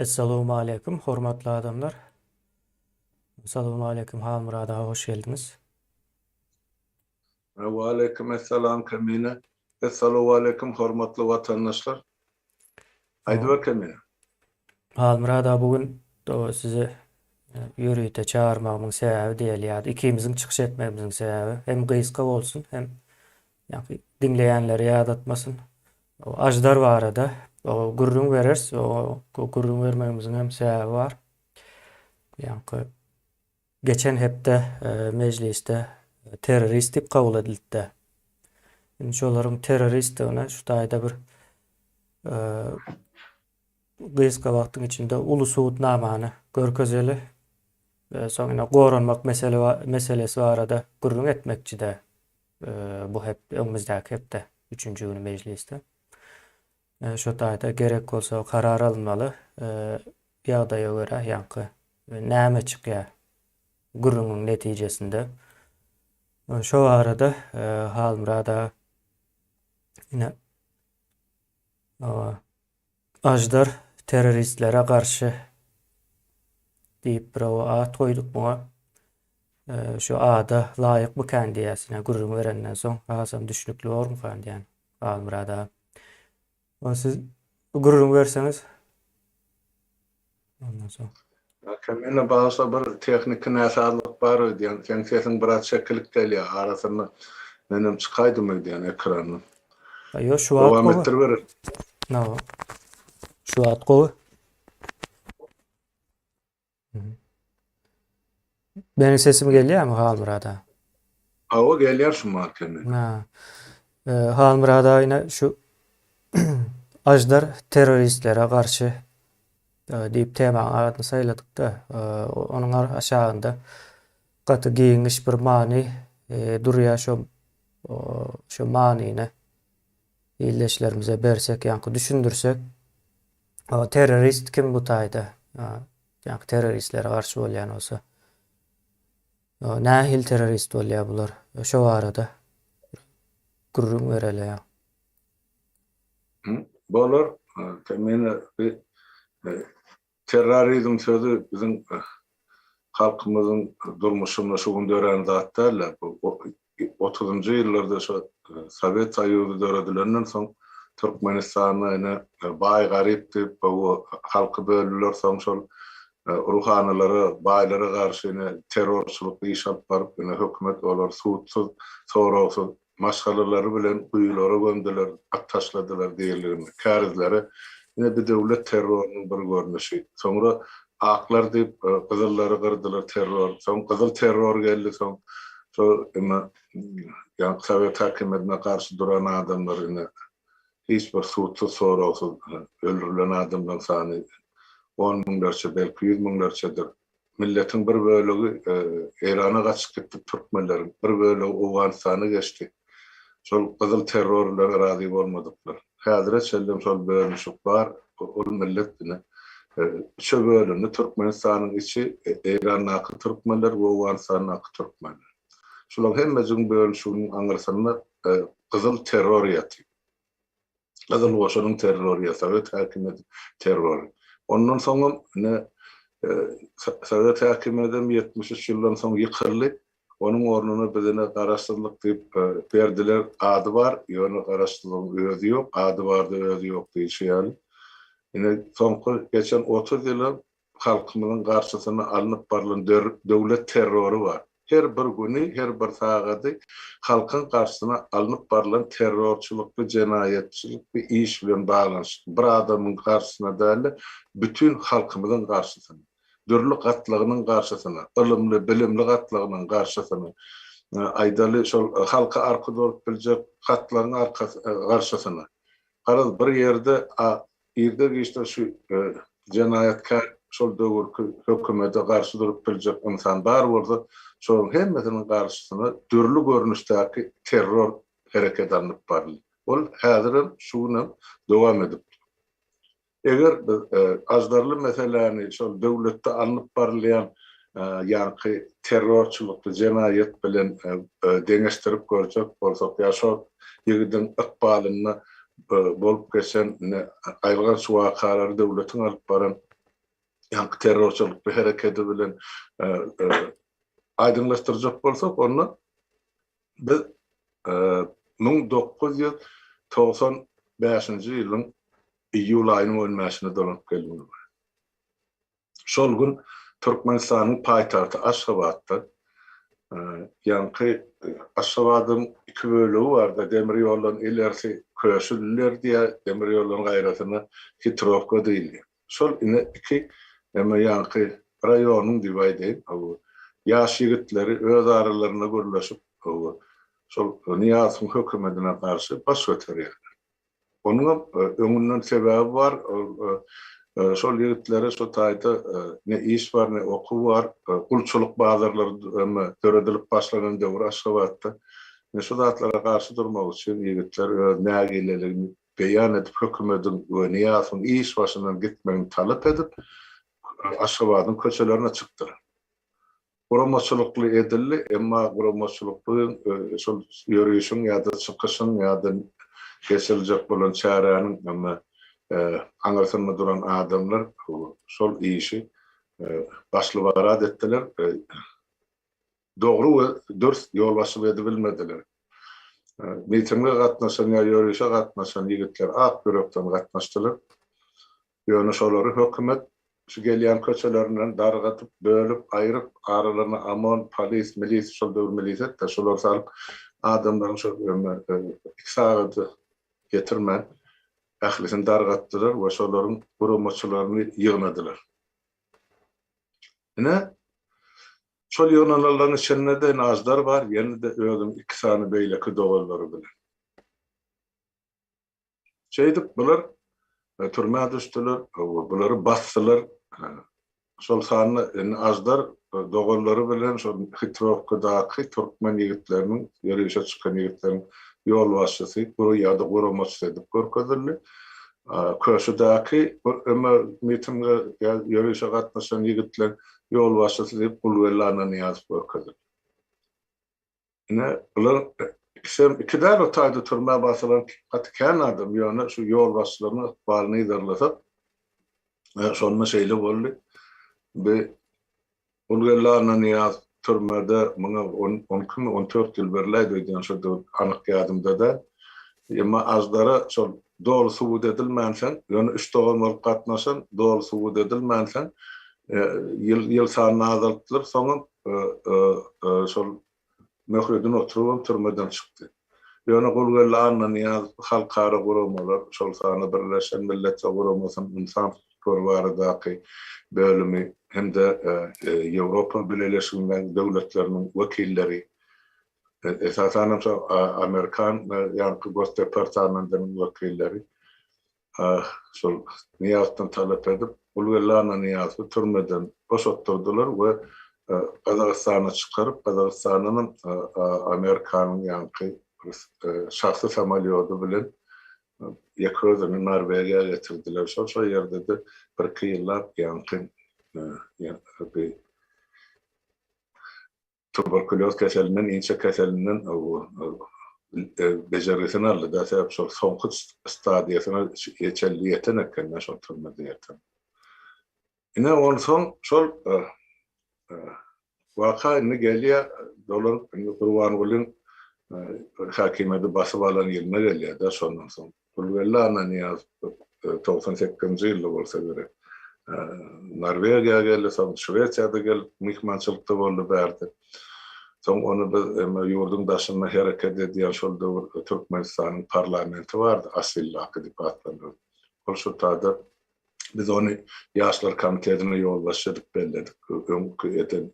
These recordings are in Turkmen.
Essalawmaleýkum hormatly adamlar. Salowmaleýkim Halmyrat aga hoş geldiňiz. Waleýkim essalam Kemine. Essalowaleýkim hormatly watandaşlar. Aýdyber Kemine. Halmyrat aga bu gün sizi ýörite çagyrmagymyň sebäbi diýeli ýa-da ikimiziň çykyş etmegimiziň sebäbi hem gysga bolsun hem ýa-da diňleýänleri ýadatmasyn. Aždar barada gürrüň bereris. O gürrüň bermegimiziň hem sebäbi bar. Ýaňky geçen hepde mejlisde terrorist diýip kabul edildi. Indi şolaryň terroristdigine şu taýda bir gysga wagtyň içinde uly subutnamany görkezeli. Soň ine goranmak meselesi barada gürrüň etmekçi-de. Bu hepde, öňümizdäki hepde, üçünji güni mejlisde. Şo taýda gerek bolsa karar alynmaly. Ýagdaýa görä ýaňky näme çykýar gürrüňiň netijesinde. Şo barada Halmyrat aga ine Aždar terroristlere garşy diýip bir at goýduk muňa. Şu ada laýykmykan diýýäs, ine gürrüň berenden soň hasam düşnükli bormykan diýýän Halmyrat aga. Siz gürrüň berseňiz. Ondan soň. Aka mende bagyşla bir tehniki näsazlyk bar öýdýän seň sesiň biraz çekilik gelýär arasynda menem çykaýdym öýdýän ekrandan. Ýok şu wagt Dowam etdiriber. Hawa. Şu wagt gowy. Meniň sesim gelýärmi Halmyrat aga? Hawa gelýär şu mahal men. Ha. Halmyrat aga ine şu Aždar terroristlere garşy diýip temanyň adyny saýladykda, onuň aşagynda gaty giňiş bir many durýar şo şo manyny ildeşlerimize bersek, ýaňky düşündirsek terrorist kim bu taýda? Ýaňky terroristlere garşy bolýan bolsa. Nähili terrorist bolýar bular? Şo barada gürrüň bereli. Bolar. Men terrorizm sözi biziň halkymyzyň durmuşynda şu gün dörän zat däl-de, bu otuzynjy ýyllarda şo Sowet Soýuzy döredilenden soň Türkmenistanda ine baý-garyp diýip bu halky böldüler, soň şol ruhanylara, baýlara garşy ine terrorçylykly iş alyp baryp ine hökümet olary sudsyz, soragsyz Maşgalalary bilen guýulara gömdüler, at taşladylar diriligine, kärizlere. Ine bu döwlet terrorynyň bir görnüşi. Soňra aklar diýip gyzyllary gyrdylar terror. Soň gyzyl terror geldi soň şo ine ýaňky sowet häkimiýetine garşy duran adamlar ine hiç bir sudsyz soragsyz öldürilen adamlaryň sany on müňlerçe belki ýüz müňlerçedir. Milletiň bir bölegi Eýrana gaçyp gitdi, türkmenleriň bir bölegi Owganystana geçdi. Şol gyzyl terror bilen razy bolmadyklar. Häzire çenlem şol bölünişik bar. Ol millet ine üçe bölündi. Türkmenistanyň içi, Eýrandaky türkmenler we Owganystandaky türkmenler. Şularyň hemmejigiň bölünişiginiň aňyrsynda gyzyl terror ýatyr. Gyzyl goşunyň terrory ýa sowet häkimiýeti terrory. Ondan soňam ine sowet häkimiýetem 73 ýyldan soň ýykyldy. Onuň ornuna biz ine garaşsyzlyk diýip berdiler. Ady bar, ýöne garaşsyzlygyň özi ýok. Ady barda özi ýok diýişi ýaly. Ine soňky geçen 30 ýylam halkymyzyň garşysyna alnyp barlan döwlet terrory bar. Her bir güni, her bir sagady halkyň garşysyna alnyp barlan terrorçylykly, jenaýatçylykly iş bilen baglanyşykly. Bir adamyň garşysyna däl-de, bütin halkymyzyň garşysyna. Dürli gatlagynyň garşysyna, ylymly, bilimli gatlagynyň garşysyna, aýdaly, şol halka arka durup biljek gatlagyň garşysyna. Garaz, bir ýerde Irde-giçde şu jenaýatkär şol döwürki hökümete garşy durup biljek ynsan bar bolsa, şolaryň hemmesiniň garşysyna dürli görnüşdäki terror hereket alnyp baryldy. Ol häzirem, şu günem dowam edip dur. Eger biz aždarly meseläni şol döwletde alnyp barylýan ýaňky terrorçylykly jenaýat bilen deňeşdirip görjek bolsak ýa şol ýigidiň ykbalynda bolup geçen aýylganç wakalary döwletiň alyp baran. Ýaňky terrorçylykly herekedi bilen aýdyňlaşdyrjak bolsak, onda biz 1995-nji ýylyň iýul aýynyň on bäşine dolanyp gelmeli bolýar. Şol gün Türkmenistanyň paýtagty Aşgabatda ýaňky Aşgabadyň iki bölegi bar-da, demir ýoldan ilersi Köşüliler diýýär, demir ýoldan gaýrasyna Hitrowka diýilýär. Şol ine iki eme ýaňky raýonyň diýip aýdaýyn, ýaş ýigitleri öz aralarynda gürleşip, şol Nyýazowyň hökümetine garşy baş göterýärler. Onuňam öňünden sebäbi bar, ol şol ýigitlere şo taýda ne iş bar, ne okuw bar, gulçulyk bazarlary döredilip başlanan döwür Aşgabatda. Ine şu zatlara garşy durmak üçin ýigitler öz nägileligini beýan edip, hökümediň we Nyýazowyň iş başyndan gitmegini talap edip, Aşgabadyň köçelerine çykdylar. Guramaçylykly edildi, emma guramaçylykly şol ýörişiň ýa-da çykyşyň ýa-da geçiriljek bolan çäräniň emma aňyrsynda duran adamlar şol işi başly-barat etdiler, dogry we dürs ýolbaşçylyk edibilmediler. Mitinge gatnaşan ýa ýörişe gatnaşan ýigitler ak ýürekden gatnaşdylar. Ýöne şolary hökümet şu gelýän köçelerinden dargadyp, bölüp, aýryp, aralaryna OMON, polis, milis, şol döwür miliset-de, şolary salyp, adamlaryň şol iki sagady getirmän, ählisini dargatdylar we şolaryň guramaçylaryny ýygnadylar. Ine, şol ýygnananlaryň içinde-de ine Aždar bar, ýene-de özüniň iki sany beýleki doganlary bilen. Şeýdip, bular türmä düşdüler, bulary basdylar. Şol sanda indi Aždar doganlary bilen şol Hitrowkadaky türkmen ýigitleriniň, ýörişe çykan ýigitleriň ýolbaşçysy ýa-da guramaçysy edip görkezildi. Köşüdäki mitinge ýa ýörişe gatnaşan ýigitleriň ýolbaşçysy diýip Gulgeldi Annanyýazow görkezildi. Ine, bular ikisem, iki däl o taýda türmä basylan gaty kän adam, ýöne şu ýolbaşçylaryň ykbalyny yzarlasak, şonda şeýle boldy. Bi Gulgeldi Annanyýaz türmede muňa on, on ikimi, on dört ýyl berläýdi öýdýän, şo döwür anyk ýadymda däl. Emma Aždara şol doly subut edilmänsoň, ýöne üç dogan bolup gatnaşan, doly subut edilmänsoň, ýyl, ýyl sanyny azaltdylar, soňam şol möhledini oturybam türmeden çykdy. Ýöne Gulgeldi Annanyýazow halkara guramalar, şol sanda Birleşen Milletler Guramasynyň ynsan hukuklary baradaky bölümi hem-de Ýewropa Bileleşiginiň döwletleriniň wekilleri, esasanam şol amerikan ýaňky Gosdepartamentiniň wekilleri şol Nyýazowdan talap edip, Gulgeldi Annanyýazowy türmeden boşatdyrdylar we Gazagystana çykaryp, Gazagystandanam Amerikanyň ýaňky şahsy samolýody bilen ýeke özüni Norwegiýa getirdiler. Şol şol ýerde-de birki ýyllap ýaňky Tuberkulýoz keselinden, inçe keselinden bejergisini aldy-da, sebäp şol soňky stadiýasyna çenli ýeten eken-de şol türmede ýatan. Ine, onsoň şol waka indi gelýär, dolanyp indi Gurbangulyň häkimiýeti basyp alan ýylyna gelýär-de şondan soň. Gulgeldi Annanyýazow 98-nji ýylda bolsa gerek, Norwegiýa geldi, soň Şwesiýada gelip myhmançylykda boldy bärde. Soň ony biz ýurduň daşynda hereket edýän şol döwür Türkmenistanyň parlamenti bardy, Asillaki diýip atlandyryldy. Ol şo taýda biz ony Ýaşlar komitetine ýolbaşçy edip belledik, öňki eden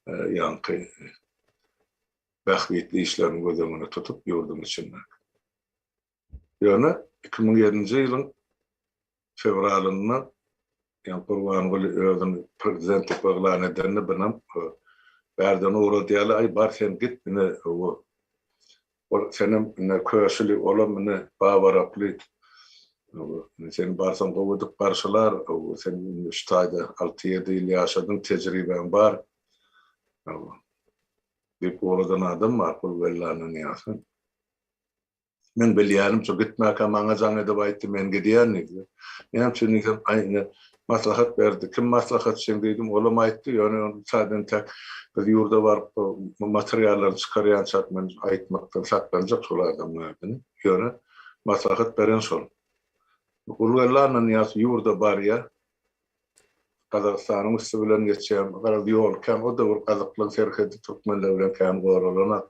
ýaňky bähbitli işlerini göz öňünde tutup ýurduň içindäki. Ýöne 2007-nji ýylyň fewralynda ýa Gurbanguly özüni prezident diýip yglan edende binam bärden ugradýarlar, aý bar sen git ine ol senem ine köşüli olam ine babarakly sen barsaň gowy edip garşylar sen indi şu taýda alty-ýedi ýyl ýaşadyň tejribäň bar diýip ugradan adam bar Gulgeldi Annanyýazow. Men bilýänim şo gitmäkä maňa jaň edip aýtdy, men gidýän diýdi. Näme üçin diýsem, aý ine. Maslahat berdi. Kim maslahatçyň diýdim, olam aýtdy, ýöne ony taýdan entäk biz ýurda baryp materiallaryny çykarýançak men aýtmakdan saklanjak şol adamyň adyny. Ýöne maslahat beren şol. Gulgeldi Annanyýaz ýurda barýar. Gazagystanyň üsti bilen geçýär. Garaz ýol kän, o döwür gazaklaryň serhedi türkmenler bilen kän goralanok.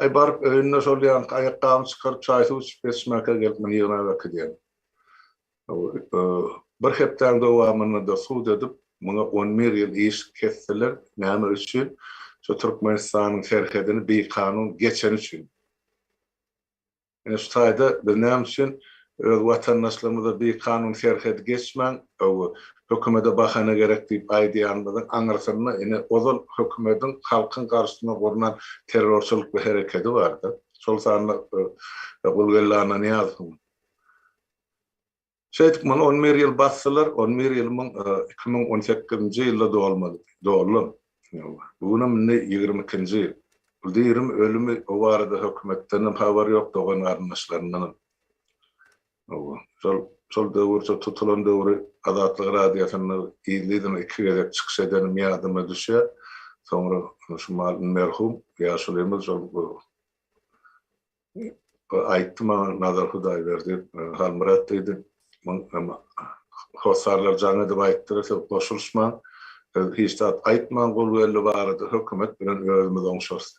Aý baryp öýünde şol ýanky aýakgabyny çykaryp çaý-suw içip geçmäkä gelip muny ýygnap äkidýär. Bir hepdäň dowamynda-da sud edip, muňa on bir ýyl iş kesdiler. Näme üçin? Şu Türkmenistanyň serhedini bikanun geçeni üçin. Ine şu taýda biz näme üçin öz watandaşlarymyza bikanun serhedi geçmäň, hökümede bahana gerek diýip aýdýanymyzyň aňyrsynda ine ozal hökümediň halkyň garşysyna gurnan terrorçylykly herekedi bardy. Şol sanda Gulgeldi Annanyýazowyň. Şeýdip muny on bir ýyl basdylar, on bir ýyl muň 2018-nji ýylda dolmaly, doldum. Bu günem indi ýigrimi ikinji ýyl. Dirimi, ölümi o barada hökümetdenem habar ýok, dogan-garyndaşlaryndanam. Hawa, şol şol döwür, şol tutulan döwri Azatlyk Radiosynda yzly-yzyna iki gezek çykyş edenim ýadyma düşýär. Soňra şu merhum ýaşulymyz şol Aýtdy maňa Nazar Hudaýberdi, Halmyrat diýdi, hossarlar jaň edip aýtdylar, siz goşulyşmaň, siz hiç zat aýtmaň Gulgeldi barada, hökümet bilen özümiz oňşarys.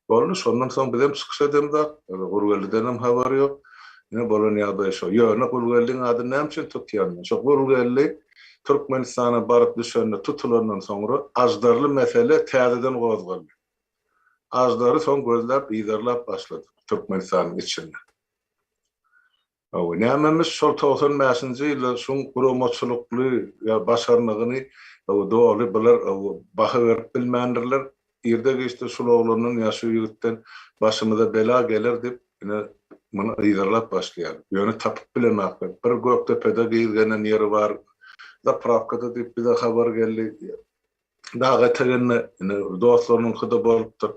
Boldy, şondan soň bizem çykyş edemzok, Gulgeldidenem habar ýok. Ine bolan ýagdaý şo. Ýöne Gulgeldiň adyny näme üçin tutýan men? Şo Gulgeldi Türkmenistana baryp düşende, tutulandan soňra aždarly mesele täzeden gozgaldy. Aždary soň gözläp yzarlap başladyk Türkmenistanyň içinde. Hawa, nämemiş şol 95-nji ýylda şuň guramaçylykly ýa başarnygyny hawa doly bular hawa baha berip bilmändirler. Irde-giçde şul oglandan ýa şu ýigitden başymyza bela geler diýip ine muny yzarlap başlaýar. Ýöne tapyp bilenoklar. Bir Gökdepede gizlenen ýeri bar, zaprawkada diýip bize habar geldi. Dag eteginde ine dostlarynyňkyda bolupdyr.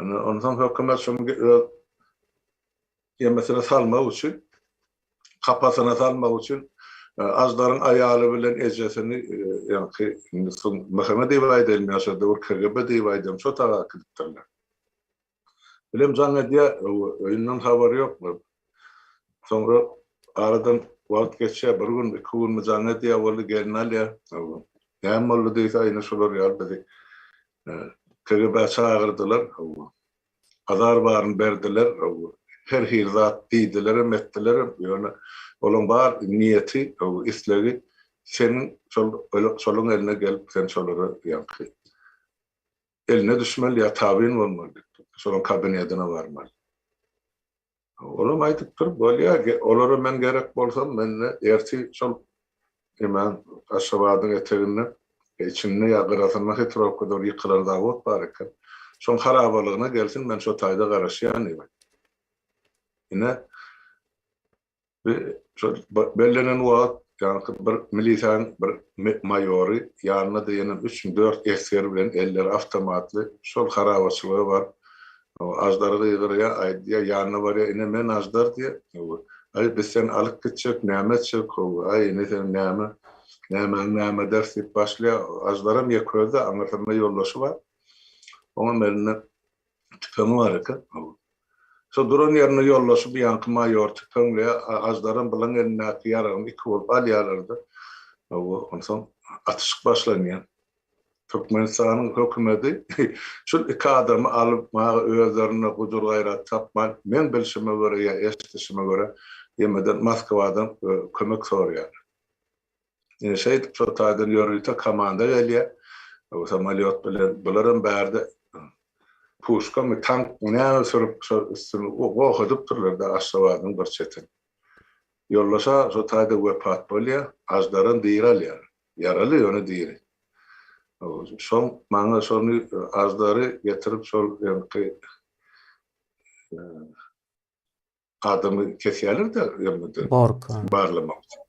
Ine onsoň hökümet şuny öz ýemesine salmak üçin, kapasyna salmak üçin Aždaryň aýaly bilen ejesini ýaňky indi soň MHM diýip aýdaýyn ýa şo döwür KGB diýip aýdaýyn şo taga äkidipdirler. Bilem jaň edýär, öýünden habar ýok. Soňra aradan wagt geçýär, bir gün, iki günmi jaň edýär, boldy, gelin alýar. Näme boldy diýse, ine şular ýaly bizi KGB çagyrdylar. Azar baryny berdiler. Her hili zat diýdilerem, etdilerem, ýöne olaň bar niýeti, islegi seniň şol şolaň eline gelip, sen şolara ýaňky eline düşmeli ýa tabyn bolmaly diýipdir. Şolaň kabinetine barmaly. Olam aýdypdyr, bolýa, olara men gerek bolsam, mende ertir şol nemäň Aşgabadyň eteginde, içinde ýa gyrasynda Hitrowkada bir ýykylan zawod bar eken. Şoň harabalygyna gelsin, men şo taýda garaşýan diýip aýtdy. Ine, Şol bellenen wagt ýaňky bir milisiýanyň bir maýory, ýanynda-da ýene üçmi-dört esgeri bilen elleri awtomatly şol harabaçylyga baryp, Aždar gygyrýar, aýdýar, ýanyna barýar, ine men Aždar diýýär. Aý, biz seni alyp gitjek, näme etjek, how, aý, ine sen näme, nämäňi näme ederis diýip başlaýar. Aždaram ýeke özi-de, aňyrsynda ýoldaşy bar. Oňam elinde tüpeňi bar eken. Şo duran ýerinde ýoldaşy bu ýaňky maýor tüpeňleýär, Aždaram bulaň elindäki ýaragyny iki bolup alýarlar-da, onsoň atyşyk başlanýar. Türkmenistanyň hökümeti şul iki adamy almaga özlerinde gujur-gaýrat tapman, meň bilşime görä ýa eşidişime görä, ýemeden Moskwadan kömek soraýarlar. Ine şeýdip şol taýdan ýörite komanda gelýär. Samolýot bilen bularam bärde puşkamy, tankmy näme sürüp şol üstüni goh edipdirler-de Aşgabadyň bir çetini. Ýoldaş-a şo taýda wepat bolýar, Aždaram diri alýar. Ýaraly ýöne diri. Şoň maňa şony Aždary getirip şol öňki Adamy kesýärler-de ýöne Morg. Barlamak üçin.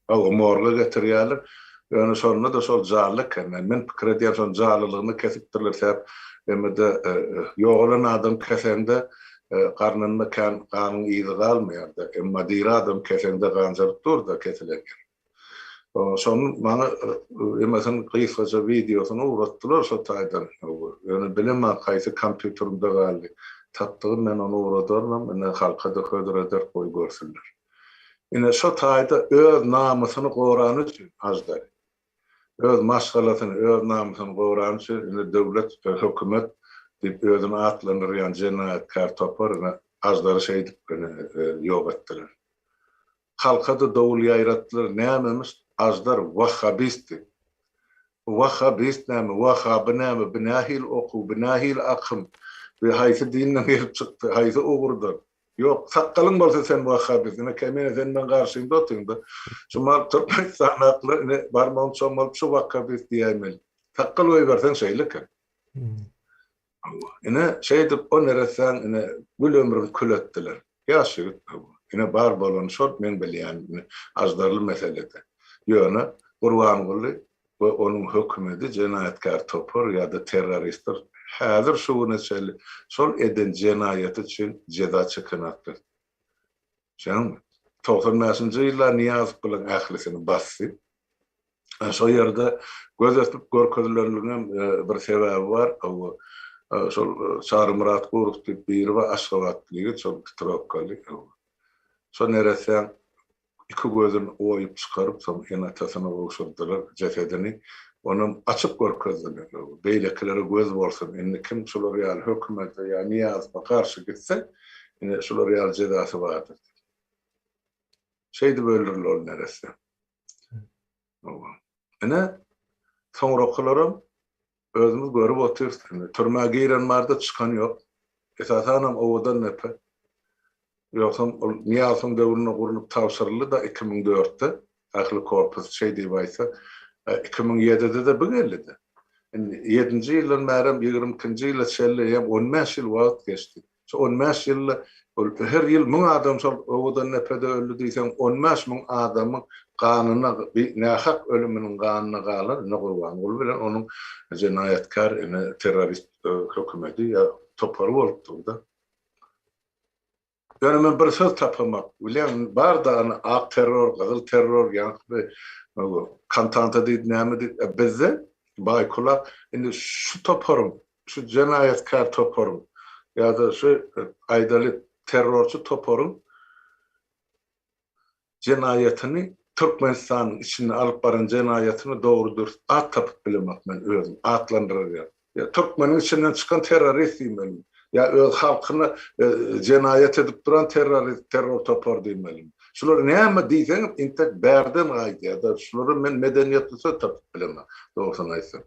Hawa, morga getirýärler. Ýöne şonda-da şol janly eken. Men pikir edýän şonuň janlylygyny kesipdirler. Sebäp emme-de ýogalan adam keseňde garnynda kän ganyň yzy galmaýar-da. Emma diri adam keseňde ganjalyp dur-da kesilen ýeri. Şonuň maňa emesini gysgaça wideosyny ugratdylar şo taýdan. Ýöne bilemok haýsy kompýuterimde galdy. Tapdygym men ony ugradarynam, ine halka-da hödür eder goý görsünler. Ine şo taýda öz namysyny gorany üçin Aždary. Öz maşgalasyny, öz namysyny gorany üçin ine döwlet, hökümet diýip özüni atlandyrýan jenaýatkär topar ine Aždary şeýdip ine ýok etdiler. Halka-da dowul ýaýratdylar, nämemiş, Aždar wahhabist diýip. Bu wahhabist näme, wahhaby näme, bu nähili okuw, bu nähili akym, bu haýsy dinden gelip çykdy, haýsy ugurdan? Ýok, sakgalyň bolsa sen wahhabist, ine Kemine sen meň garşymda otyňda. Şu mal Türkmenistandakylar ine barmagyny çommalyp şu wahhabist diýäýmeli. Sakgal goýberseň şeýle eken. Ine, şeýdip, o neressäň, ine, gül ömrüni kül etdiler. Ýaş ýigit, hawa. Ine, bar bolany şol, meň bilýänim, ine, aždarly meselede. Ýöne Gurbanguly we onuň hökümeti jenaýatkär topar ýa-da terroristler häzir şu güne çenli şol eden jenaýaty üçin jeza çekenoklar. Şeňmi? 95-nji ýylda Nyýazow bilen ählisini basdy. Şo ýerde göz ösüp görkezilenligiňem bir sebäbi bar. Şol Çarymyrat Gurow diýip biri bar, aşgabatly ýigit, şol Petrowkaly. Şo neressäň iki gözüni oýup çykaryp, soň ene-atasyna gowşurdylar jesedini. Onam açyp görkezdiler. Beýlekilere göz bolsun, indi kim şular ýaly hökümete ýa Nyýazowa garşy gitse, ine şular ýaly jezasy bardyr diýip. Şeýdip öldürildi ol neresse. Ine, soňrakylaram özümiz görüp otyrys. Indi türmä giren bardy, çykan ýok. Esasanam Owadan depe. Ýogsam ol Nyýazowyň döwründe gurlup tabşyryldy-da 2004-de ähli korpus şeý diýip aýtsa, 2007-de-de bu geldi-de. Indi ýedinji ýyldan bärem 22-nji ýyla çenli hem on bäş ýyl wagt geçdi. Şu on bäş ýylda ol her ýyl müň adam şol Owadandepede öldi diýseň, on bäş müň adamyň ganyna, nähak ölüminiň ganyna galan ine Gurbanguly bilen onuň jenaýatkär ine terrorist hökümeti ýa topary bolup dur-da. Ýöne men bir söz tapamak, bilýäňmi, bar-da ana ak terror, gyzyl terror, ýaňky kantanta diýdi, näme diýdi, e bizde baý-kulak indi şu toparyň şu jenaýatkär toparyň ýa-da şu aýdaly terrorçy toparyň jenaýatyny Türkmenistanyň içinde alyp baran jenaýatyny dogry-dürs at tapyp bilemok men özüm atlandyrar ýaly. Ýa türkmeniň içinden çykan terrorist diýmelimi? Ýa öz halkyna jenaýat edip duran terrorist, terror topar diýmelimi? Şular näme diýseňem intek bärden gaýdýar-da. Şulara men medeniýetli söz tapyp bilemok, dogrusyny aýtsam.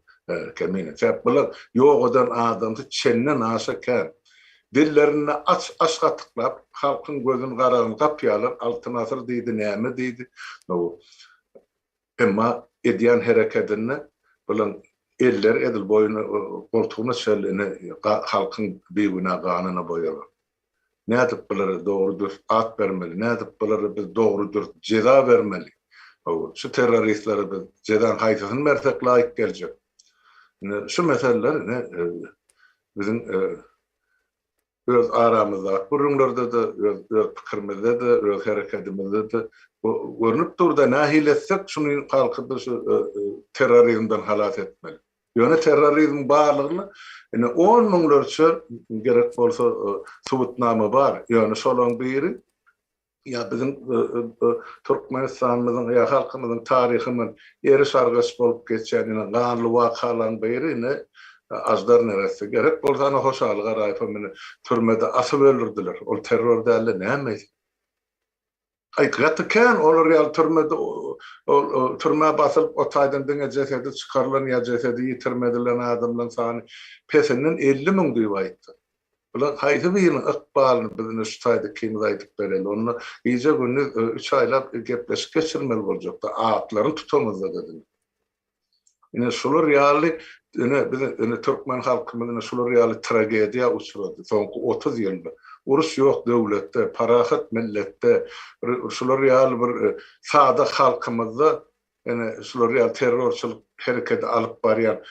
Kemine. Sebäp bular ýok eden adamsy çenden aşa kän. Dillerinde aç aş gatyklap, halkyň gözüni garagyny gapýarlar, Altyn asyr diýdi, näme diýdi. Emma edýän herekedinde bulaň elleri edil boýuna, goltugyna çenli ine halkyň bigünä ganyna boýalar. Nädip bulara dogry-dürs at bermeli, nädip bulara biz dogry-dürs jeza bermeli? Hawa, şu terroristlere biz jezaň haýsysyny bersek laýyk geljek? Ine, şu meseleler ine biziň öz aramyzdaky gürrüňlerde-de, öz öz pikirimizde-de, öz herekedimizde-de görnüp dur-da, nähili etsek şuny halky biz şu terrorizmden halas etmeli. Ýöne terrorizmiň barlygyna ine on müňlerçe gerek bolsa subutnama bar. Ýöne şolaryň biri ýa biziň Türkmenistanymyzyň ýa halkymyzyň taryhyndan eriş-argaç bolup geçýän ine ganly wakalaryň biri ine Aždar neresse. Gerek bolsa ana Hoşaly Garaýewem ine türmede asyp öldürdiler. Ol terror dälde näme? Aý gaty kän olar ýaly türmede ol türmä basylyp o taýdan diňe jesedi çykarylan ýa jesedi ýitirim edilen adamlaryň sany pesinden 50 müň diýip aýtdy. Bular haýsy biriniň ykbalyny biz indi şu taýda ikimiz aýdyp bereli. Onda gije gündiz üç aýlap gepleşik geçirmeli boljakda atlaryny tutamyzda dedim. Ine şular ýaly ine biz ine türkmen halkymyz ine şular ýaly tragediýa uçrady soňky 30 ýylda. Uruş ýok döwletde, parahat milletde, bir şular ýaly bir sada halkymyzda ine şular ýaly terrorçylyk herekedi alyp barýan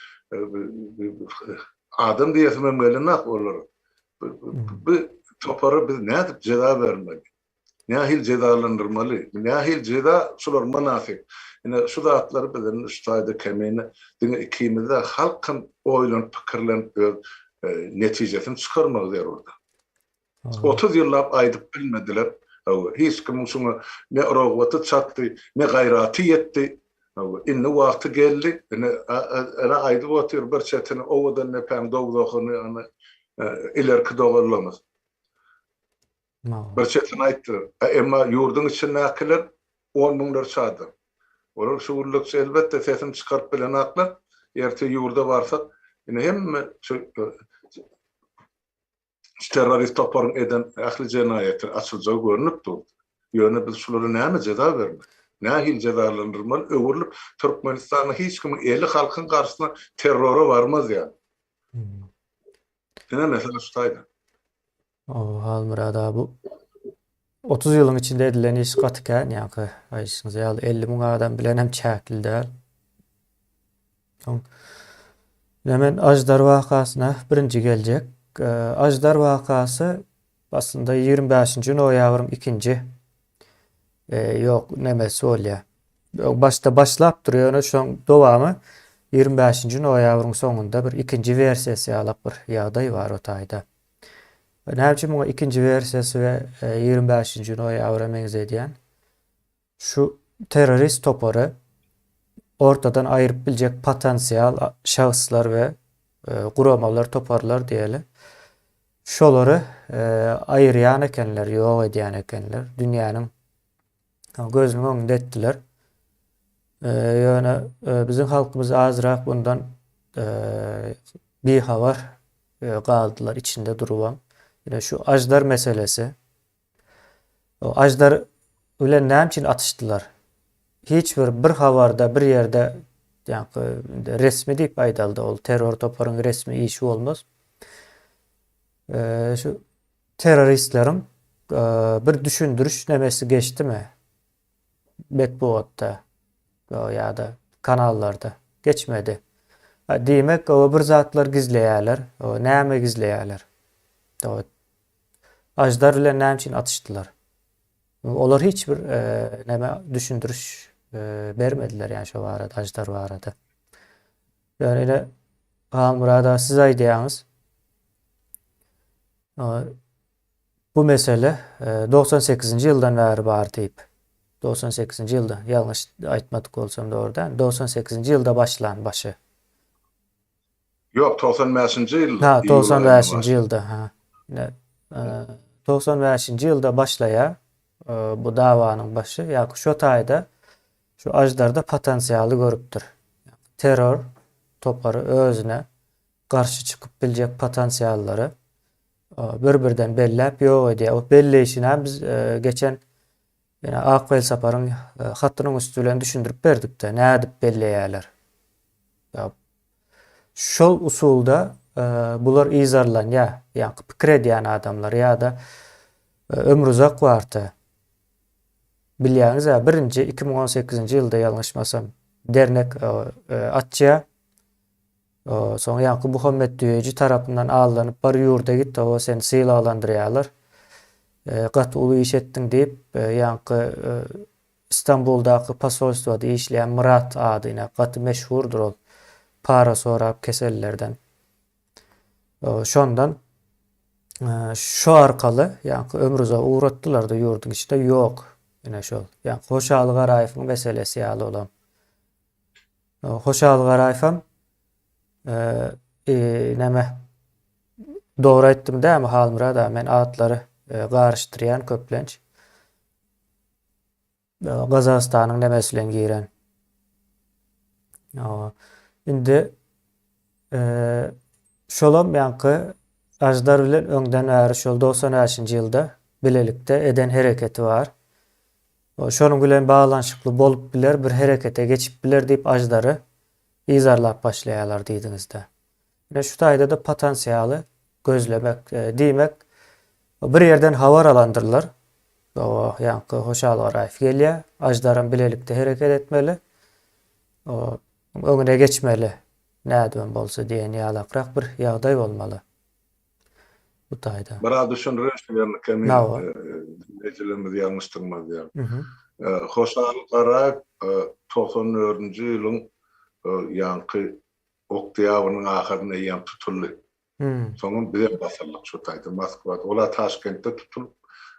adam diýesimem gelenok olara. Bu topara biz nädip jeza bermeli? Nähili jezalandyrmaly? Nähili jeza şular mynasyp? Ine şu zatlary biz indi şu taýda kemine diňe ikimiz däl, halk hem oýlanyp, pikirlenip öz netijesini çykarmagy zerurdyr. 30 ýyllap aýdyp bilmediler. Hawa, hiç kimiň şuňa ne rogbaty çatdy, ne gaýraty ýetdi. Hawa, indi wagty geldi. Ine, ene aýdyp otyr bir çetini owadan depäň dowzahyny ana ilerki doganlarymyz. Bir çetini aýtdylar. Emma ýurduň içindäkiler on müňlerçe adam. Olar şu günlükçe elbetde sesini çykaryp bilenaklar. Ertir ýurda barsak, ine hemme şu Şu terrorist toparyň eden ähli jenaýaty açyljagy görnüp dur. Ýöne biz şulara näme jeza bermeli? Nähili jezalandyrmaly? Öwrülip Türkmenistanda hiç kimiň eli halkyň garşysyna terrora barmaz ýaly. Ine mesele şu taýda. Hawa Halmyrat aga bu 30 ýylyň içinde edilen iş gaty kän ýaňky aýdyşyňyz ýaly 50 müň adam bilen hem çäkli däl. Soň ine men Aždar wakasyna birinji geljek. Aždar wakasy aslynda 25-nji noýabryň ikinji ýok nemesi bolýar. Başda başlapdyr, ýöne şoň dowamy 25-nji noýabryň soňunda bir ikinji wersiýasy ýalak bir ýagdaý bar o taýda. Näme üçin muňa ikinji wersiýasy we 25-nji noýabra meňzedýän? Şu terrorist topary ortadan aýryp biljek potensial şahslar we guramalar, toparlar diýeli. Şolary aýyrýan ekenler, ýok edýän ekenler. Dünýäniň gözüniň öňünde etdiler. Ýöne biziň halkymyz azrak bundan bihabar galdylar içinde durubam. Ýöne şu Aždar meselesi Aždar bilen näme üçin atyşdylar? Hiç bir bir habarda bir ýerde ýaňky resmi diýip aýdaldy ol terror toparyň resmi işi bolmaz. Şu terroristleriň bir düşündiriş nemesi geçdimi? Metbugatda ýa-da kanallarda geçmedi. Diýmek, o bir zatlar gizleýärler. O näme gizleýärler? Aždar bilen näme üçin atyşdylar? Olar hiç bir näme düşündiriş bermediler ýani şo barada, Aždar barada. Ýöne ine Halmyrat aga siz aýdýaňyz. Bu mesele 98-nji ýyldan bäri bar diýip. 98-nji ýylda, ýalňyş aýtmadyk bolsam dogry däl. 98-nji ýylda başlan başy. Ýok, 95-nji ýyl. Ha, 95-nji ýylda, ha. Ine, 95-nji ýylda başlaýar bu dawanyň başy. Ýa şo taýda şu Aždarda potensialy görüpdir. Terror topary özüne garşy çykyp biljek potensiallary bir-birden belläp ýok edýär. O belleýşini hem biz geçen ýene Ak Welsaparyň hatynyň üsti bilen düşündirip berdik-de, nädip belleýärler. Şol usulda bular yzarlanýar, ýaňky pikir edýän adamlar ýa-da Ömruzak bardy. Bilýäňiz-ä, birinji 2018-nji ýylda ýalňyşmasam dernek açýar. Soň ýaňky Muhammet Düýeji tarapyndan aldanyp bar ýurda git, oba seni sylaglandyrýarlar. Gaty uly iş etdiň diýip, ýaňky Istanbuldaky posolstwada işleýän Myrat ady ine gaty meşhurdyr ol para sorap kesellerden. Şondan şo arkaly ýaňky Ömrüza ugratdylar-da ýurduň içinde ýok ine şol. Ýaňky Hoşaly Garaýewiň meselesi ýaly olam. Hoşaly Garaýewem näme dogry aýtdym dämi Halmyrat aga men atlary garyşdyrýan köplenç. Gazagystanyň nemesi bilen giren. Indi şolam ýaňky Aždar bilen öňden bäri şol 95-nji ýylda bilelikde eden hereketi bar. Şonuň bilen baglanyşykly bolup biler, bir herekete geçip biler diýip Aždary yzarlap başlaýarlar diýdiňizde. Ine şu taýda-da potensialy gözlemek, diýmek, bir ýerden habar alandyrlar. O ýaňky Hoşal Garaýew gelýär, Aždaram bilelikde hereket etmeli. O öňüne geçmeli, nädibem bolsa diýen ýalakrak bir ýagdaý bolmaly. Bu taýda. Biraz düşündireýin şu ýerini kemi diňleýjilerimiz ýalňyşdyrmaz ýaly. Hoşal Garaýew 94-nji ýylyň ýaňky oktýabrynyň ahyrynda eýýäm tutuldy. Soňam bizem basyldyk şo taýda Moskwada. Ol-a Taşkentde tutulyp,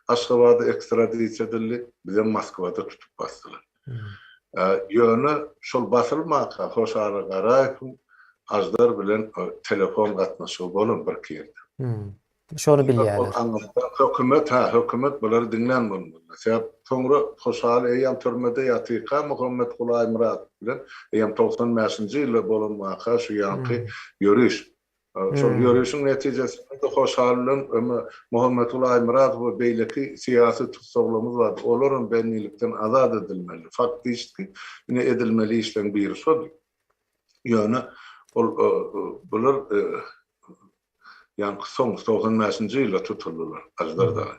Aşgabada ekstradisiýa edildi, bizem Moskwada tutup basdylar. Ýöne şol basylmaka Hoşaly Garaýewiň Aždar bilen telefon gatnaşygy bolan birki ýerde. Şony bilýärler. Hökümet, hä, hökümet bulary diňlän bolmaly. Sebäp soňra Hoşaly eýýäm türmede ýatyrka Muhammetguly Aýmyradow bilen eýýäm 95-nji ýylda bolan waka şu ýaňky ýöriş. Şol ýörişiň netijesinde-de Hoşaly bilen öme Muhammetguly Aýmyradow we beýleki syýasy tussaglarymyz bardy. Olaram bendilikden azat edilmeli. Faktiçki ine edilmeli işleň biri şody. Ýöne ol bular Ýaňky soň, 95-nji ýylda tutuldylar, Aždar dagy.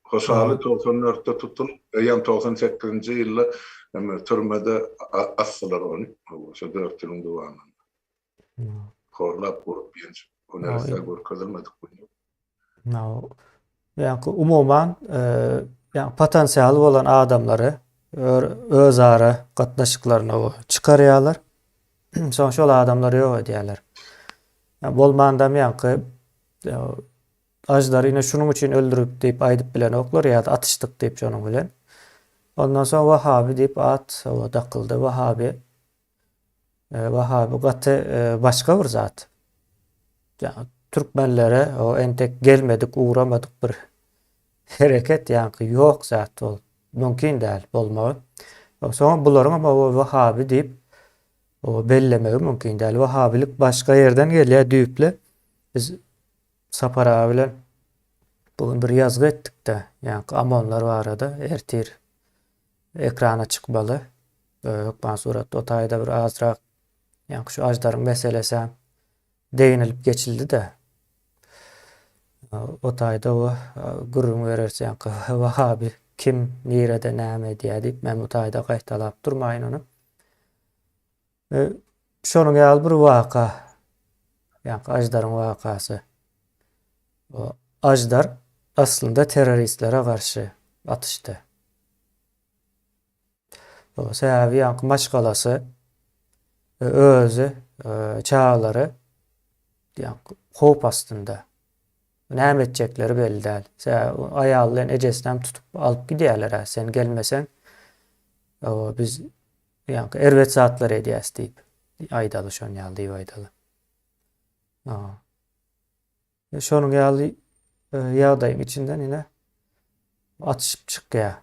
Hoşaly 94-de tutulyp, eýýäm 98-nji ýylda türmede asdylar ony, şo dört ýylyň dowamynda. Horlap, urup, ýenjip, o neresse görkezilmedik bu. Ýaňky umuman, ýa potensialy bolan adamlary özara gatnaşyklaryna çykarýarlar. Soň şol adamlary ýok edýärler. Bolmandam ýaňky Aždary ine şunuň üçin öldürip diýip aýdyp bilenoklar ýa-da atyşdyk diýip şonuň bilen. Ondan soň Wahabi diýip at dakyldy. Wahabi Wahabi gaty başga bir zat. Ýa türkmenlere o entek gelmedik, ugramadyk bir hereket ýaňky ýok zat ol. Mümkin däl bolmagy. Soň bularyň hem o Wahabi diýip o bellemegi mümkin däl. Wahabilik başga ýerden gelýär düýpli. Biz Sapar aga bilen bu gün bir ýazgy etdik-de, ýaňky amonlar barada ertir ekrana çykmaly. Hökman suratda o taýda bir azrak ýaňky şu aždaryň meselesi deginilip geçildi-de. O taýda o gürrüň bereris ýaňky Wahabi kim, nirede, näme edýär diýip, men bu taýda gaýtalap durmaýyn ony. Şonuň ýaly bir waka, ýaňky aždaryň wakasy. O aždar aslynda terroristlere garşy atyşdy. Sebäbi ýaňky maşgalasy özi, çagalary ýaňky howp astynda. Näme etjekleri belli däl. Sebäbi aýaly bilen ejesini hem tutup alyp gidýärler-ä. Sen gelmeseň, biz ýaňky erbet zatlar edýäs diýip aýdaly, şon ýaly diýip aýdaly. Şonuň ýaly ýagdaýyň içinden ine atyşyp çykýar.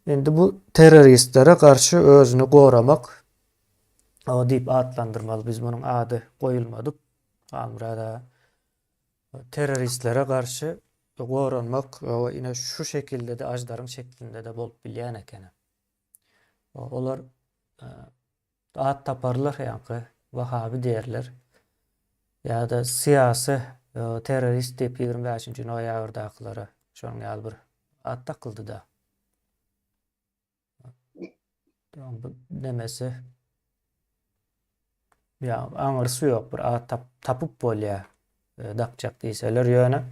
Indi bu terroristlere garşy özüni goramak diýip atlandyrmaly. Biz munuň ady goýulmadyk. Halmyrat aga. Terroristlere garşy goranmak ine şu şekilde-de aždaryň şeklinde-de bolup bilýän ekeni. Olar At taparlar ýaňky wahabi diýerler. Ýa-da syýasy terrorist diýip 25-nji noýabrdakylara şonuň ýaly bir at dakyldy-da. Bu nemesi ýa aňyrsy ýok bir at tap, tapyp bolýar e, dakjak diýseler ýöne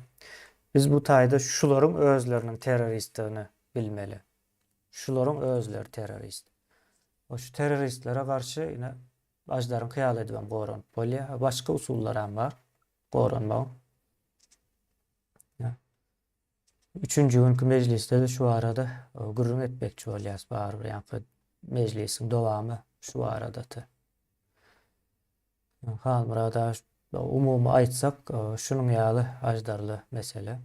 biz bu taýda şularyň özleriniň terroristdigini bilmeli. Şularyň özleri terrorist. O şu terroristlere garşy ine ajdaryň hyýal edibem goranyp bolýar. Başga usullaram bar goranmagyň. Üçünji günki mejlisde-de şu barada gürrüň etmekçi bolýas barybir ýaňky mejlisiň dowamy şu baradaty. Halmyrat aga umumy aýtsak şunuň ýaly aždarly mesele.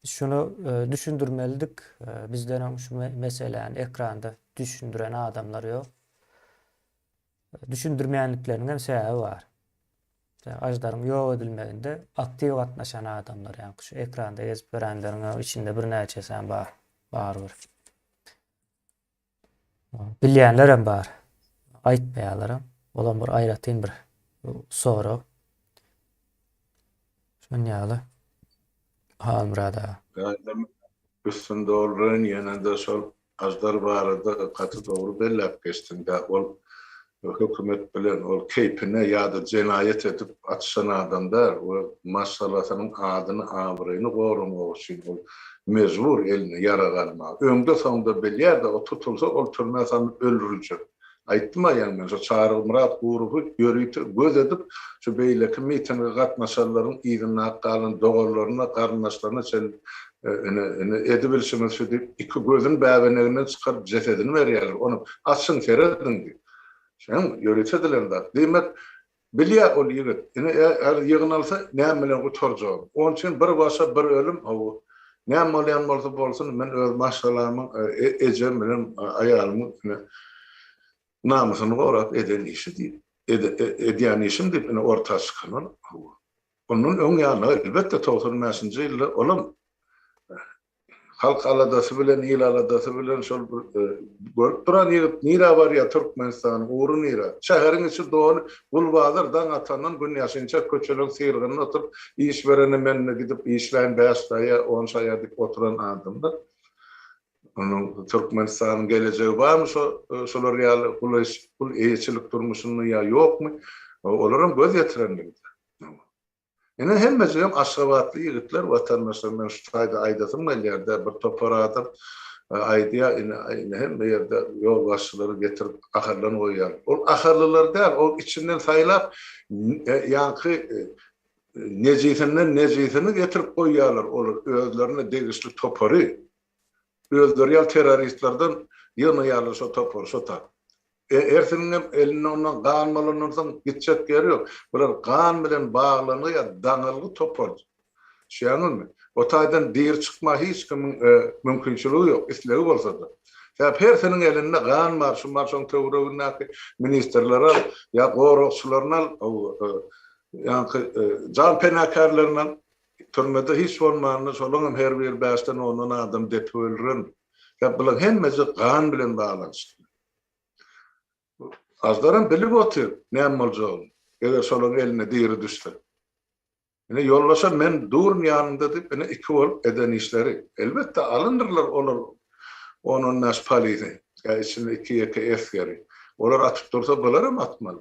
Biz şuny düşündirmelidik. Bizden öň şu meseläni ekranda düşündiren adamlar ýok. Düşündirmeýänlikleriniň hem sebäbi bar. Aždaryň ýok edilmeginde aktiw gatnaşan adamlar, ýagny şu ekranda gezip ýörenleriň içinde birnäçesi hem bar, barybir. Bilýänlerem bar. Aýtmaýarlaram. Olam bir aýratyn bir sorag. Şon ýaly. Halmyrat aga. Gaýtam üstüni dolduraýyn ýene-de şol Aždar barada gaty dogry belläp geçdiň-dä. Ol. Hökümet bilen ol keýpine ýa-da jenaýat edip atyşan adam däl we maşgalasynyň adyny, abraýyny goramak üçin ol mejbur eline ýarag almaga. Öňde-soňda bilýär-de, o tutulsa ol türmä salnyp öldüriljek. Aýtdym-a ýaňy men şo Çarymyrat Gurowy ýörite göz edip şu beýleki mitinge gatnaşanlaryň yzyndaky galan doganlaryna, garyndaşlaryna çenli ine, ine edibilşimiz şu diýip iki gözüni bäbeneginden çykaryp jesedini berýärler. Ony açyň serediň diýip. Şeň ýörite edilen zat. Diýmek, bilýär ol ýigit. Ine häzir ýygnalsa näme bilen gutarjagyny. Onuň üçin bir başa bir ölüm hawa. Näme bolýan bolsa bolsun men öz maşgalamyň ejem bilen aýalymyň ine namysyny gorap eden işi diýip, edýän işim diýip ine orta çykan ol. Hawa. Ondan öň ýaly elbetde 95-nji ýylda olam halk aladasy bilen, il aladasy bilen şol bir görüp duran ýigit nirä barýar Türkmenistanyň ugry nirä? Şäheriň içi doly gulbazar daň atandan gün ýaşynça köçeleň syrgynda oturyp iş berene men-de gidip işläýin bäş şaýa, on şaýa diýip oturan adamlar. Onuň Türkmenistanyň gelejegi barmy şo şolar ýaly gul gul eýeçilik durmuşynda ýa ýokmy? Olaram göz ýetirenligide. Ine hemmejigem aşgabatly ýigitler watandaşlar men şu taýda aýdasym gelýärde bir topar adam aýdýar ine ine hemme ýerde ýolbaşçylary getirip aharlan goýýar. Ol aharlylar däl ol içinden saýlap ýaňky nejisinden nejisini getirip goýýarlar olar özlerine degişli topary. Özleri ýaly terroristlerden ýygnaýarlar şo topary şo tap. E, hersiniňem elinde ondan gan bolandan soň gitjek ýeri ýok. Bular gan bilen baglangy ýa daňylgy topar. Düşýäňizmi? O taýdan diri çykma hiç kimiň e, mümkinçiligi ýok, islegi bolsa-da. Sebäp hersiniň elinde gan bar, şu bar şoň töweregindäki ministrleri al, ýa goragçylaryny al, e, ýaňky e, jan penakärlerini al. Türmede hiç bolmanda şolaňam her biri bäşden ondan adam depip öldüren. Sebäp bulaň hemmesi gan bilen baglanyşykly. Azdaram bilip otyr näme boljagyny, eger şolaň eline diri düşse. Ine ýoldaşam men durun ýanyňda diýip ine iki bolup eden işleri. Elbetde alynyrlar olar on-on bäş polisi, ýa içinde iki-ýeke esgeri. Olar atyp dursa bularam atmaly.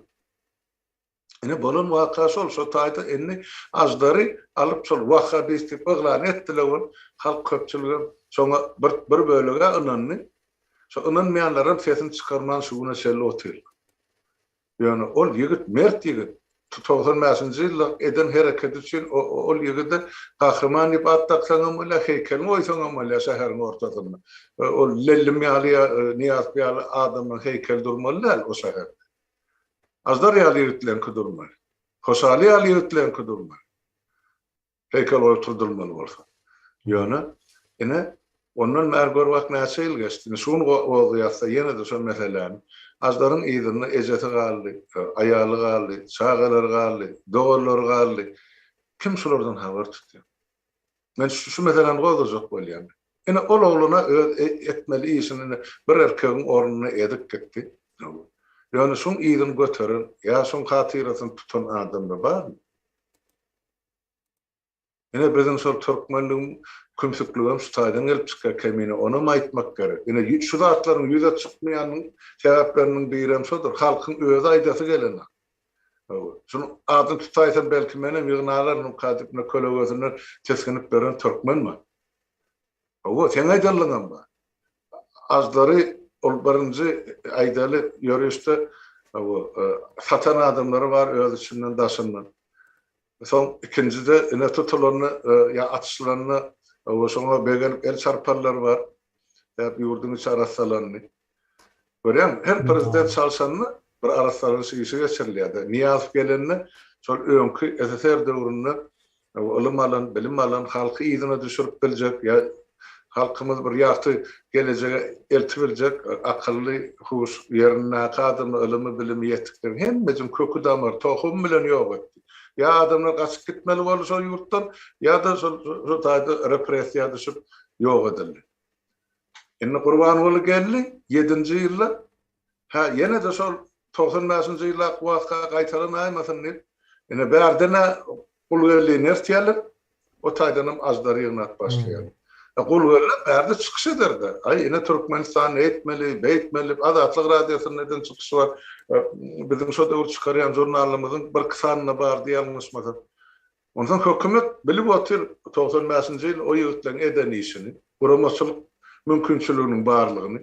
Ine bolan waka şol, şo taýda indi Aždary alyp şol wahhabist diýip yglan etdiler ol, halk köpçüligem şoňa bir bir bölegi-ä ynandy. Şo ynanmaýanlaram sesini çykarman şu güne çenli otyrlar. Ýöne ol ýigit mert ýigit. 95-nji ýylda eden hereketi üçin ol ýigide gahryman diýip at daksaňam bolýar, heýkelini goýsaňam bolýar şäheriň ortasynda. Ol Lellim ýaly ýa Nyýazow ýaly adamlaryň heýkeli durmaly däl o şäherde. Aždar ýaly ýigitleňki durmaly. Hoşaly ýaly ýigitleňki durmaly. Heýkel goýup turdurmaly bolsa. Ýöne, ine, ondan bäri gör bak näçe ýyl geçdi. Indi şu gün gozgaýasda ýene-de şol meseläni. Aždaryň yzynda ejesi galdy, aýaly galdy, çagalary galdy, doganlary galdy. Kim şulardan habar tutýar? Men şu meseläni gozgajak bolýan. Ine ol oglana öz etmeli işini ine bir erkegiň ornuna edip gitdi. Ýöne şuň yzyny göteren ýa şuň hatyrasyny tutan adamlar barmy? Ine biziň şol türkmenligiň kümsükligem şu taýdan gelip çykýar kemine onam aýtmak gerek. Ine şu zatlaryň ýüze çykmaýanyň sebäpleriniň birem şodur. Halkyň özi aýdasy gelenok. Hawa. Şunuň adyny tutaýsam belki menem ýygnalarmyka diýip ine kölegesinden tisginip ýören türkmen bar. Hawa, seň aýdanlygyňam bar. Aždary ol birinji aýdaly ýörişde hawa, satan adamlary bar öz içinden daşyndan. Soň ikinjide ine tutulanda ýa atyşylanda hawa şoňa begenip el çarpanlar bar. Sebäp ýurduň içi arassalandy. Görýäňmi, her prezident çalşanda bir arassalanyş işi geçirilýär-de. Nyýazow gelende şol öňki SSR döwründe ylym alan, bilim alan, halky yzyna düşürip biljek ýa halkymyzy bir ýagty gelejege eltip biljek akylly, huş ýerindäki adamlar, ylymy, bilimi ýetikler hemmejin köki-damary, tohumy bilen ýok etdi. Ýa adamlar gaçyp gitmeli boldy şol ýurtdan, ýa-da şol taýda repressiýa düşüp ýok edildi. Indi Gurbanguly geldi, ýedinji ýylda, hä, ýene-de şol 95-nji ýyldaky waka gaýtalanaýmasyn diýip, ine bärden-ä Gulgeldini ertýärler, o taýdanam Aždary ýygnap başlaýarlar. Gulgeldi bärde çykyş ederdi. Aý, ine Türkmenistan eýtmeli, beýtmeli, Azatlyk Radiosynda eden çykyşy bar. Biziň şo döwür çykarýan žurnalymyzyň birki sanynda bardy ýalňyşmasam. Onsoň hökümet bilip otyr 95-nji ýyl o ýigitleň eden işini, guramaçylyk mümkinçiliginiň barlygyny.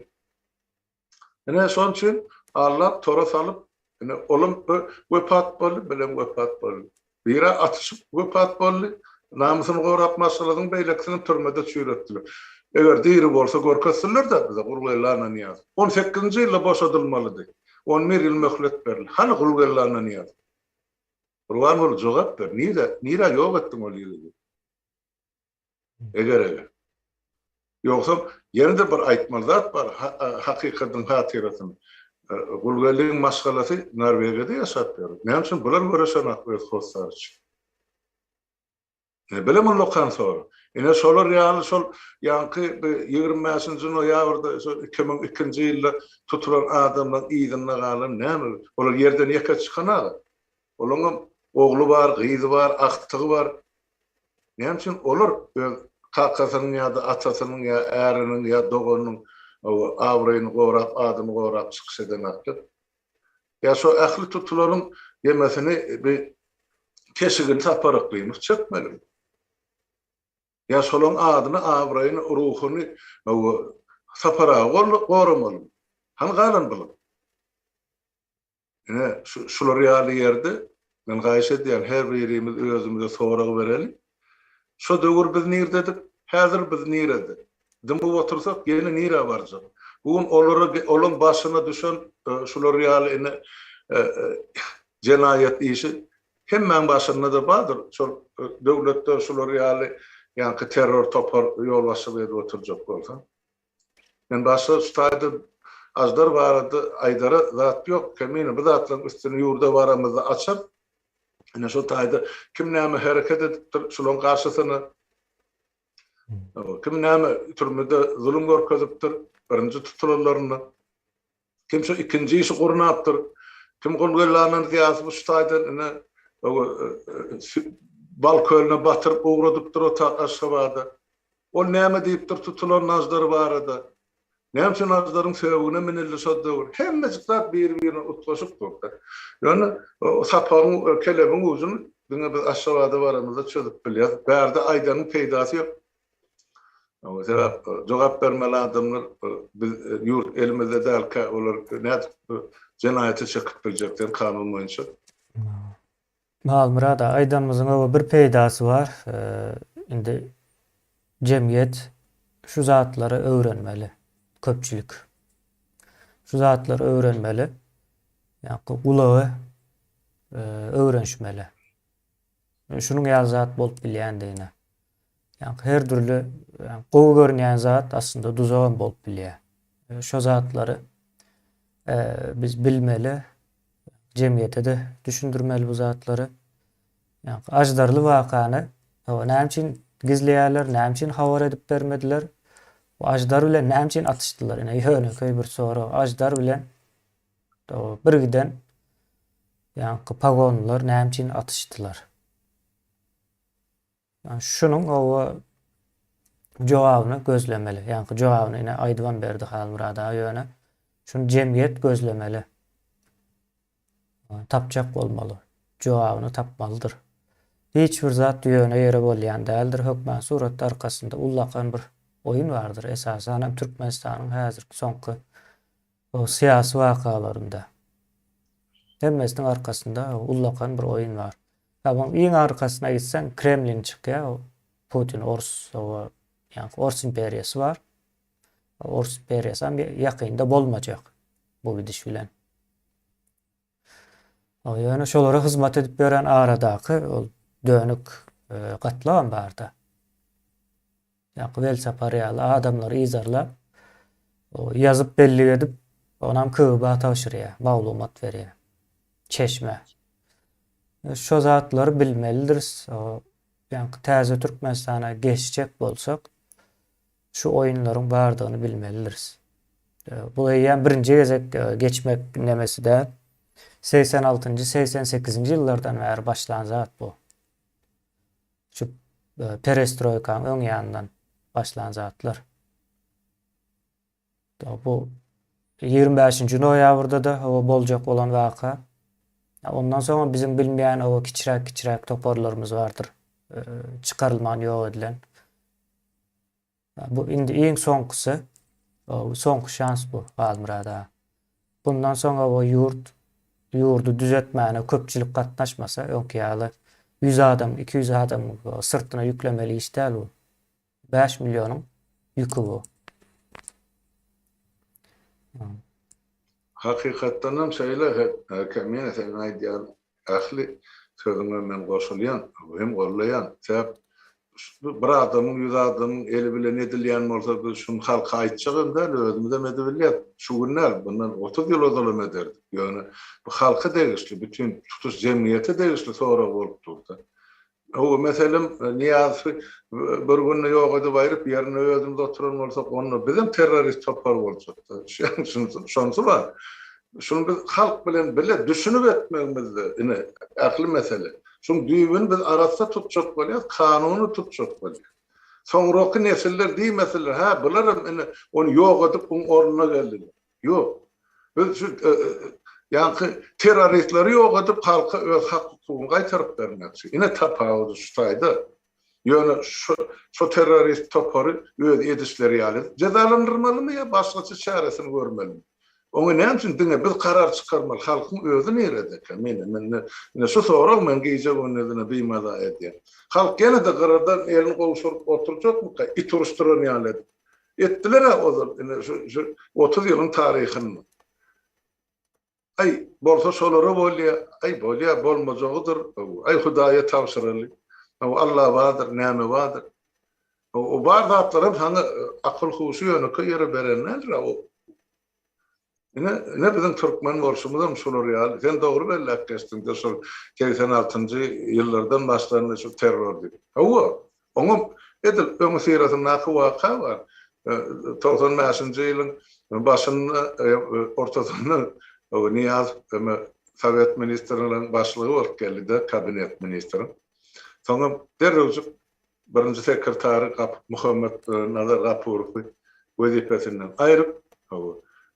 Ine, şonuň üçin allap tora salyp, ine, olam wepat boldy, bilem wepat boldy. Biri atyşyp wepat boldy, namysyny gorap maşgalasynyň beýlekisini türmede çüýretdiler. Eger diri bolsa görkezsinler-dä bize Gulgeldi Annanyýazow. On sekizinji ýylda boşadylmalydy. On bir ýyl möhlet berildi. Hany Gulgeldi Annanyýazow? Gurbanguly jogap ber, nirä, nirä ýok etdiň ol ýigidi? Eger-eger. Ýogsam, ýene-de bir aýtmaly zat bar, hakykatyň hatyrasyna. Gulgeldiň maşgalasy Norwegiýada ýaşap ýör. Näme üçin bular göreşenok öz hossary üçin? Ne bile mullakan sora. Ine şolar ýaly şol ýaňky 25-nji noýabrda şol 2002-nji ýylda tutulan adamlaryň yzynda galan näme? Olar ýerden ýeke çykan-a. Olaňam ogly bar, gyzy bar, agtygy bar. Näme üçin olar öz kakasynyň ýa-da atasynyň ýa äriniň ýa doganynyň abraýyny gorap, adyny gorap çykyş edenaklar? Ýa şo ähli tutulanyň ýemesini bi keşigini Sapar Yklymow çekmelimi? Ýa şolaň adyny, abraýyny, ruhuny Sapar aga goramalymy? Hany galan bular? Ine, şular ýaly ýerde men haýyş edýän, her birimiz özümize sorag bereli. Şo döwür biz nirdedik, häzir biz nirede? Dymyp otursak, ýene nirä barjak? Bu gün olara, olaň başyna düşen şular ýaly ine jenaýat işi hemmäň başynda-da bardyr. Şol döwletde şular ýaly ýaňky terror topar ýolbaşçylyk edip oturjak bolsa. Men başga şu taýda Aždar barada aýdara zat ýok. Kemine bu zatlaryň üstüni ýurda baramyzda açar. Ine şo taýda kim näme hereket edipdir şularyň garşysyna. Kim näme türmede zulum görkezipdir birinji tutulanlarynda. Kim şu ikinji işi gurnapdyr. Kim Gulgellandan Zyýasowy şu taýdan ine Bal kölüne batyryp ugradypdyr o tak Aşgabada. Ol näme diýipdir tutulan Aždar barada? Näme üçin Aždaryň söbügine münüldi şo döwür? Hemmejik zat biri-birine utgaşyp durdy. Ýöne sapagyň, kelebiň ujuny diňe biz Aşgabada baramyzda çözüp bilýäris. Bärde aýdanyň peýdasy ýok. Sebäp jogap bermeli adamlar biz ýurt elimizde dälkä olar nädip jenaýata çekip biljek sen kanun boýunça. Halmyrat aga aýdanymyzyň öwe bir peýdasy bar. Indi jemgyýet şu zatlary öwrenmeli. Köpçülik. Şu zatlary öwrenmeli. Ýa-da gulagy öwrenişmeli. Şunuň ýaly zat bolup bilýändigine. Ýagny her dürli gowy görünýän zat aslynda duzagam bolup bilýär. Şo zatlary biz bilmeli, jemgyýete-de düşündirmeli bu zatlary. Ýagny aždarly wakany näme üçin gizleýärler, näme üçin habar edip bermediler? Bu aždar bilen näme üçin atyşdylar? Ine ýönekeý bir sorag. Aždar bilen bir giden ýaňky pagonlylar näme üçin atyşdylar? Şunuň oba jogabyny gözlemeli. Ýaňky jogabyny ine aýdybam berdi Halmyrat aga ýöne şuny jemgyýet gözlemeli. Tapjak bolmaly. Jogabyny tapmalydyr. Hiç bir zat ýöne ýere bolýan däldir. Hökman suratda arkasynda ullakan bir oýun bardyr. Esasan hem Türkmenistanyň häzirki soňky O syýasy wakalarynda hemmesiniň arkasynda ullakan bir oýun bar. Ýa muň iň arkasyna gitseň Kremlin çykýar, o Putin ors, o ýaňky ors imperiýasy bar. Ors imperiýasy hem ýakynda bolmajak bu gidiş bilen. O ýöne şolara hyzmat edip ýören aradaky ol dönük e, gatlagam barda. Ýaňky Welsapar ýaly adamlary yzarlap, ýazyp bellik edip, onam KGB-a tabşyrýar, maglumat berýär. Çeşme. Şo zatlary bilmelidiris. Ýaňky täze Türkmenistana geçjek bolsak, şu oýunlaryň bardygyny bilmelidiris. Bu eýýäm birinji gezek geçmek nemesi däl. 86-njy, 88-nji ýyllardan bäri başlan zat bu. Şu perestroýkaň öň ýanyndan. başlan zatlar. Bu 25-nji noýabrda-da hawa boljak bolan waka. Ondan soňam biziň bilmeýän hawa kiçiräk-kiçiräk toparlarymyz bardyr. Çykarylman ýok edilen. Bu indi iň soňkusy. Soňky şans bu Halmyrat aga. Bundan soň hawa ýurt ýurdy düzetmäne köpçülik gatnaşmasa öňki ýaly 100 adam, 200 adam syrtyna ýüklemeli iş däl bu. 5 millionyň ýüki bu. Hakykatdan hem şeýle Kemine seň aýdýan ähli sözüňe men goşulýan hem gollaýan. Sebäp bir adamyň ýüz adamyň eli bilen edilýän bolsa biz şuny halka aýtjak hem däl özümizem edibilýäs. Şu gün däl bundan 30 ýyl ozalam ederdik. Ýöne bu halka degişli bütin tutuş jemgyýete degişli sorag bolup durda. Hawa, meselem, Nyýazowy bir günde ýok edip aýryp, ýerine özümiz oturan bolsak, onda bizem terrorist topar boljakda. Şonsy bar. Şuny biz halk bilen bile düşünip etmegimizde, ine, ähli mesele. Şuň düýbüni biz arassa tutjak bolýas, kanuny tutjak bolýas. Soňraky nesiller diýmesinler, hä, bularam ine, ony ýok edip, oň ornuna geldiler. Ýok. Biz şu ýaňky terroristleri ýok edip halka öz hak-hukugyny gaýtaryp bermekçi. Ine tapawudy şu taýda. Ýöne şu şu terrorist topary öz edişleri ýaly edip jezalandyrmalymy ýa başgaça çäresini görmelimi? Oňa näme üçin diňe biz karar çykarmaly, halkyň özi niredekä? Meni ine ine şu sorag meni gije-gündizine bimaza edýär. Halk ýene-de gyradan elini gowşuryp oturjakmyka it uruşdyran ýaly edip? Etdiler-ä ozal, ine şu şu 30 ýylyň taryhynda. Aý, bolsa şolara bolýa, aý bolýa, bolmajagydyr, aý Hudaýa tabşyraly. Alla bardyr, näme bardyr. O bar zatlaram saňa akyl-huşy ýönekeý ýere beren däldir-ä. Ine, ine biziň türkmen bolşumyzam şular ýaly. Sen dogry belläp geçdiň-de şol 86-njy ýyllardan başlandy şu terror diýip. Hawa, oňam edil öňüsyrasyndaky waka bar. 95-nji ýylyň başynda, ortasynda Nyýazow eme Sowet ministrleriň başlygy bolup geldi-de, kabinet ministriň. Soňam derrewjik Birinji sekretary Muhammet Nazar Gapurowy wezipesinden aýryp,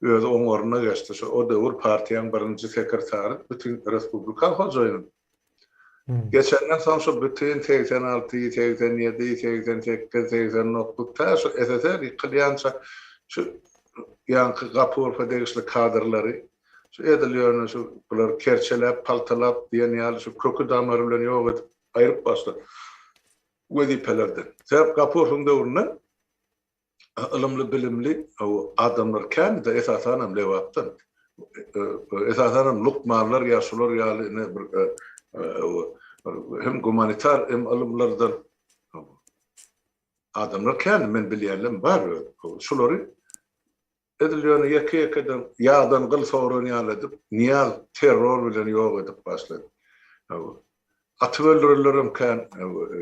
özi oň ornuna geçdi. Şo o döwür partiýaň birinji sekretary bütin respublika hojaýyny. Geçenden soň şo bütin 86, 87, 88, 89 tä şo SSR ýykylýança şu ýaňky Gapurowa degişli kadrlary şu edil ýöne şu bular kerçeläp, paltalap diýen ýaly şu köki damary bilen ýok edip aýryp başlady wezipelerden. Sebäp Gapurowyň döwründe ylymly, bilimli adamlar kändi-de, esasanam Lebapdan. Esasanam lukmanlar ýa şular ýaly ine bir hem gumanitar hem ylymlardan adamlar kändi, men bilýänlerim bar öz. Şulary Edil ýöne ýeke-ýekeden ýagdan gyl sogran ýaly edip, Nyýaz terror bilen ýok edip başlady. Atyp öldürenlerem kän,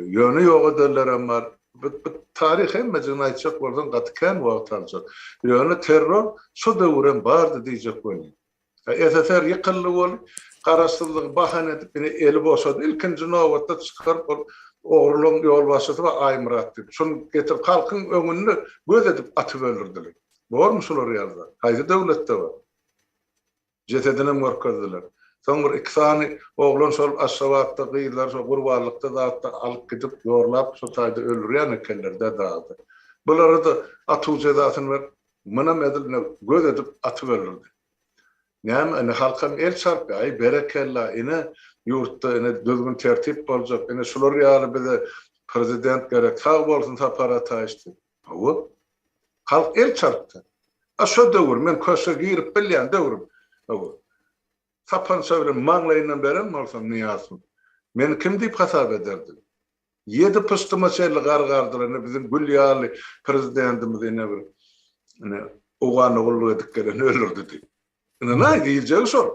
ýöne ýok edenlerem bar. Bu taryh hemmejigini aýtjak bolsaň gaty kän wagt aljak. Ýöne terror şo döwürem bardy diýjek bolýan. SSR ýykyldy bol, garaşsyzlygy bahana edip ine eli boşady. Ilkinji nobatda çykaryp ol ogrulygyň ýolbaşçysy bar Aýmyrat diýip. Şuny getirip halkyň öňünde göz edip atyp öldürdiler. Bormy şular ýaly zat? Haýsy döwletde bar? Jesedinem görkezdiler. Soň bir iki sany oglan şol Aşgabatda gyzlar şo gurbanlykda zatda alyp gidip zorlap şo taýda öldürýän ekenler-dä dagda. Bulara-da atuw jezasyny berip Munam edil ine göz edip atyp öldürdi. Näme ine halkam el çarpýar, aý berekella ine ýurtda ine düzgün tertip boljak, ine şular ýaly bize prezident gerek, sag bolsun Sapar Ataýewiç diýip. Hawa. Halk el çarpdy. A şo döwür men köşge girip bilýän döwrüm. Hawa. Sapança bilen maňlaýyndan beren bolsam Nyýazowyň, meni kim diýip hasap ederdiň? Ýedi pyşdyma çenli gargardylar ine biziň gül ýaly prezidentimizi ine bir ine Owganda gulluk edip geleni öldürdi diýip. Ine naý diýiljegi şol.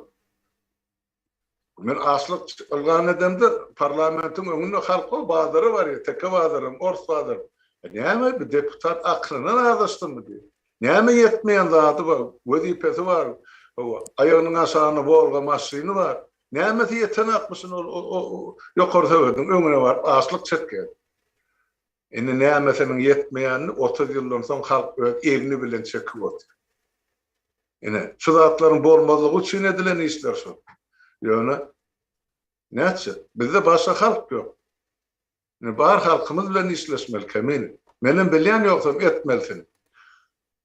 Men açlyk ylgan edemde parlamentiň öňünde halk o bazara barýar, teke bazaram, ors bazaram. E näme bu deputat aklyndan azaşdymy diýip. Näme ýetmeýän zady bar, wezipesi bar, aýagynyň aşagynda Wolga maşyny bar. Nämesi ýetenakmyşyn ol ýokary sowediň öňüne baryp açlyk çekýär. Indi nämesiniň ýetmeýänini 30 ýyldan soň halk öz egni bilen çekip otyr. Ine, şu zatlaryň bolmazlygy üçin edilen işler şol. Ýöne nätjek? Bizde başga halk ýok. Indi bar halkymyz bilen işleşmeli Kemine. Menem bilýän ýogsam etmelisini.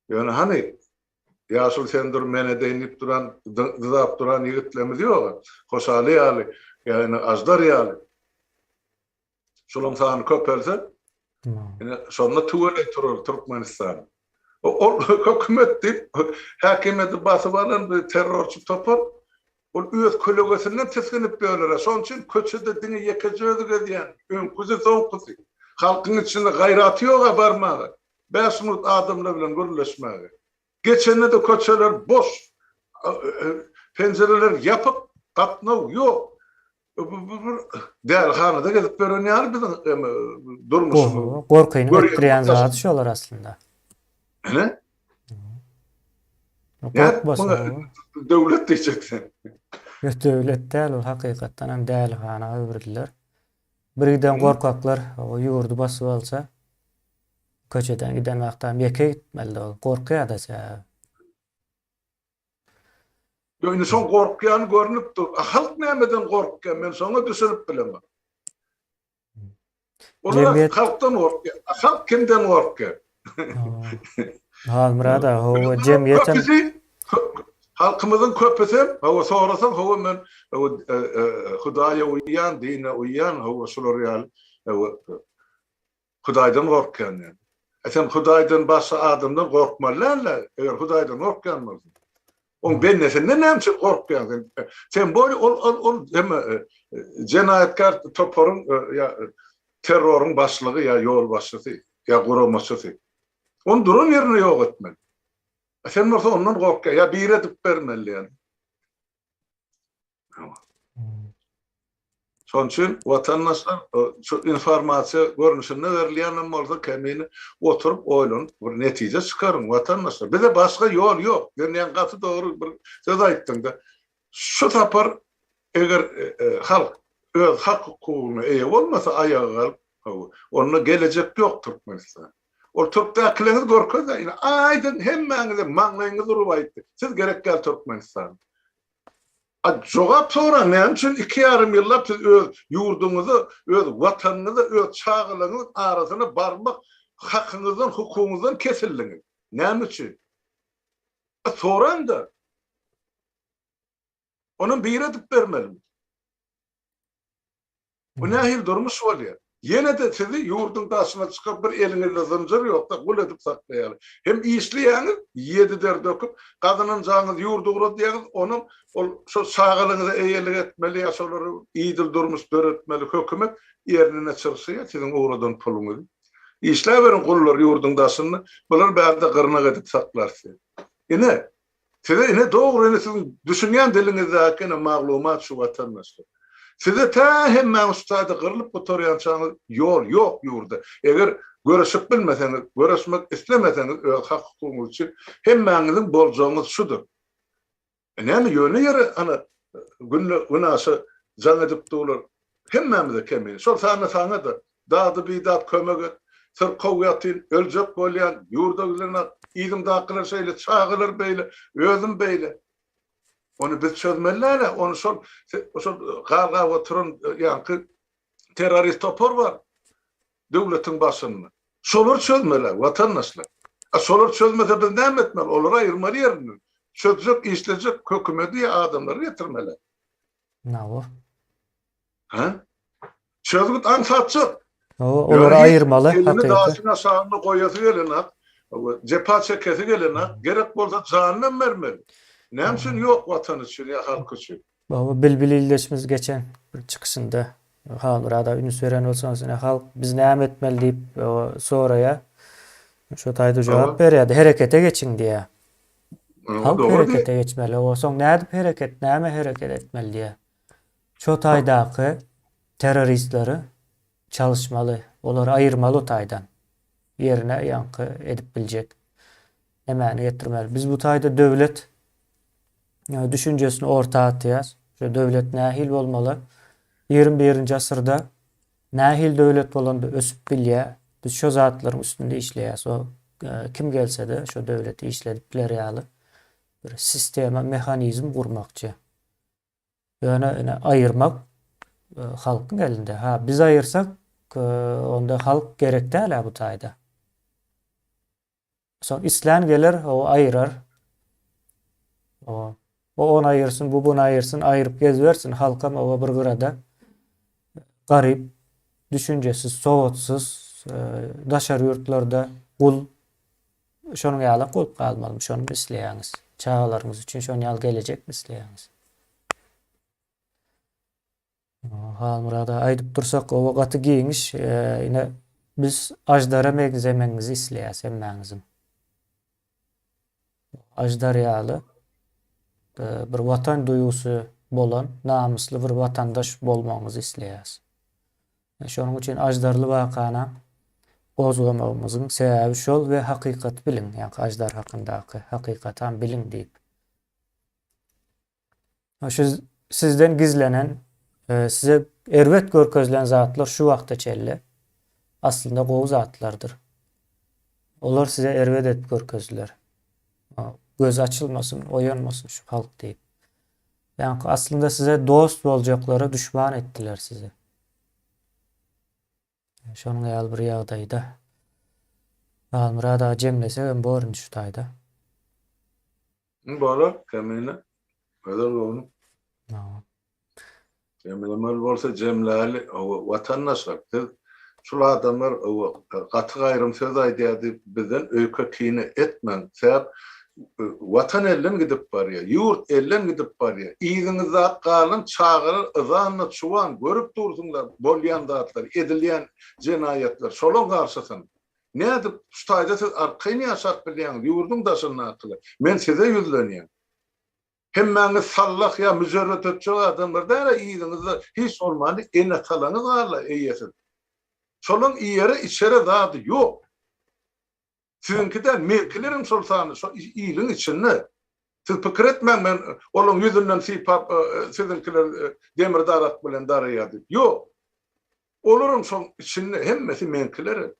Ýöne hany ýaşuly sen dur men edeýin diýip duran dyzap duran ýigitlerimiz ýoga. Hoşaly ýaly ýa ine Aždar ýaly. Şolaň sany köpelse ine şonda tüweleý turar Türkmenistan. Ol hökümet diýip häkimiýeti basyp alan bir terrorçy topar Ol öz kölegesinden tisginip ýörer-ä. Şonuň üçin köçede diňe ýekeje özi gezýän. Öňküsi, soňkusy. Halkyň içinde gaýraty ýog-a barmaga. Bäş minut adamlar bilen gürleşmäge. Geçende-de köçeler boş. Penjireler ýapyk, gatnaw ýok. Bu bir dälihanada gezip ýören ýaly biziň durmuşymyz. Gorkyny etdirýän zady şolar aslynda. Ine. Gorkmasyn. Döwlet diýjek sen. Ýok döwlet däl ol hakykatdan hem dälihana öwrüldiler. Bir giden gorkaklar o ýurdy basyp alsa köçeden giden wagtam ýeke gitmelidi ol gorkýada sebäbi. Ýok indi şoň gorkýany görnüp dur. A halk nämeden gorkýar men şoňa düşünip bilemok. Olar halkdan gorkýar. Halk kimden gorkýar? Halmyrat aga, hawa, jemgyýet hem Halkymyzyň köpüsem, hawa, sorasaň, hawa, men hawa, e, e, Hudaýa uýýan, dine uýýan, hawa, şular ýaly, hawa, Hudaýdan gorkýan diýen. E sen Hudaýdan başga adamdan gorkmaly däl-de, eger Hudaýdan gorkýan bolsaň. Oň bendesinden näme üçin gorkýaň sen? Sen bolýa ol ol ol hemme e, jenaýatkär toparyň e, ýa e, terroryň başlygy ýa ýolbaşçysy ýa guramaçysy. Ony duran ýerinde ýok etmeli. Sen bolsa ondan gorkýaň ýa biri edip bermeli ýaly. Şonuň üçin watandaşlar şu informasiýa görnüşinde berilýän hem bolsa kemini oturyp oýlanyp bir netije çykaryň watandaşlar. Bize başga ýol ýok. Sen ýaňy gaty dogry bir söz aýtdyňda. Şu sapar eger halk öz hak hukugyna eýe bolmasa aýaga galyp, onda gelejek ýok Türkmenistan. Ol türkdäkileriňizi görkezde ine aýdyň hemmäňize maňlaýyňyzy urup aýtdy. Siz gerek däl Türkmenistan. A jogap soraň, näme üçin 2,5 ýyllap siz öz ýurduňyza, öz watanyňyza, öz çagalaryňyzyň arasyna barmak hakyňyzdan, hukugyňyzdan kesildiňiz? Näme üçin? A soraň-da. Onam biri edip bermelimi? Bu nähili durmuş bolýar? Ýene-de sizi ýurduň daşyna çykyp bir eliňizde zynjyr ýoksa gul edip saklaýarlar. Hem işleýäňiz, ýedi der döküp, gazananjaňyzy ýurda ugradýaňyz, onam ol şol çagalaryňyza eýelik etmeli ýa şolary idil durmuş döretmeli hökümet ýernine çyrşaýar siziň ugradan puluňyzy. Işläberiň gullar ýurduň daşynda, bular bärde gyrnak edip saklar sizi. Ine, Size ine dogry ine siziň düşünýän diliňizdäki ine maglumat şu watandaşlar. Size tä hemmäňiz şu taýda gyrlyp gutarýançaňyz ýol ýok ýurda. Eger göreşip bilmeseňiz, göreşmek islemeseňiz öz hak hukugyňyz üçin hemmäňiziň boljagyňyz şudur. E näme ýöne ýere ana günde günaşa jaň edip durlar. Hemmämize kemini. Şol sanda saňa-da dady-bidat kömek et. Syrkaw ýatyn, öljek bolýan, ýurda gidenak, yzymdakylar şeýle, çagalar beýle, özüm beýle. Ony biz çözmeli däl-ä, ony şol şol galgap oturan ýaňky terrorist topar bar döwletiň başynda. Şolar çözmeli, watandaşlar. A şolar çözmese biz näme etmeli? Olary aýyrmaly ýerinden. Çözjek, işlejek hökümeti ýa adamlary getirmeli. Nawa. Ha? Çözgüt aňsatjak. Hawa, olary aýyrmaly hakyky. Elini aşagyna goýasy gelenak, jepa çekesi gelenak, gerek bolsa janyny hem bermeli. Näme üçin ýok watan üçin ýa halk üçin? Hawa, Bilbil ildeşimiz geçen bir çykyşynda Halmyrada üns beren bolsaňyz, ine halk biz näme etmeli diýip soraýar. Şo taýda jogap berýär, herekete geçiň diýýär. Halk herekete geçmeli. O soň nädip hereket, näme hereket etmeli diýýär. Şo taýdaky terroristleri çalyşmaly, olary aýyrmaly o taýdan. Ýerine ýaňky edip biljek nemäni getirmeli. Biz bu taýda döwlet düşünjesini orta atýas. Şu döwlet nähili bolmaly? 21-nji asyrda nähili döwlet bolanda ösüp bilýär? Biz şo zatlaryň üstünde işleýäs. O kim gelse-de şo döwleti işledip biler ýaly bir sistema, mehanizm gurmakçy. Ýöne ine aýyrmak halkyň elinde. Ha biz aýyrsak, onda halk gerek däl-ä bu taýda. Soň islän geler, o aýyrar. O, o ony aýyrsyn, bu buny aýyrsyn, aýyryp gezbersin, halkam oba bir gyrada garyp, düşünjesiz, sowatsyz, e, daşary ýurtlarda gul şonuň ýalak bolup galmalymy, şony isleýäňiz? Çagalaryňyz üçin şonuň ýaly gelejekmi isleýäňiz? Halmyrat aga aýdyp dursak oba gaty giňiş ine biz aždara meňzemegiňizi isleýäs hemmäňiziň. Aždar ýaly bir watan duýgusy bolan namysly bir watandaş bolmagyňyzy isleýäs. Şonuň üçin aždarly wakany gozgamagymyzyň sebäbi şol we hakykaty biliň, ýaňky aždar hakyndaky hakykatam biliň diýip. Şu sizden gizlenen, e, size erbet görkezilen zatlar şu wagta çenli aslynda gowy zatlardyr. Olar size erbet edip görkezdiler. Göz açylmasyn, oýanmasyn şu halk diýip. Ýaňky aslynda size dost boljaklara düşman etdiler sizi. Şonuň ýaly bir ýagdaýda. Halmyrat aga jemlesegem bor indi şu taýda. Bolar, kemine. Gözel göwnüm. Jemlemeli bolsa jemläli, watandaşlar, siz şul adamlar gaty gaýrym söz aýdýar diýip bizden öýke kine etmäň. Sebäp watan elden gidip barýar, ýurt elden gidip barýar. Yzyňyzda galan çagalar yzanda çuwan görüp dursuňlar bolýan zatlary, edilýän jenaýatlary şolaň garşysynda. Nädip şu taýda siz arkaýyn ýaşap bilýäňiz ýurduň daşyndakylar? Men size ýüzlenýän. Hemmäňiz sallah ýa müjerret ötjek adamlar däl-ä yzyňyzda hiç bolmanda ene-atalaňyz gal-a eýesiz. Şolaň iýere içere zady ýok. Siziňki däl meňkilerem şol sanda şo iliň içinde. Siz pikir etmäň men olaň ýüzünden sypap siziňkiler demir darak bilen daraýar diýip. Ýok. Olaram şoň içinde hemmesi meňkiler.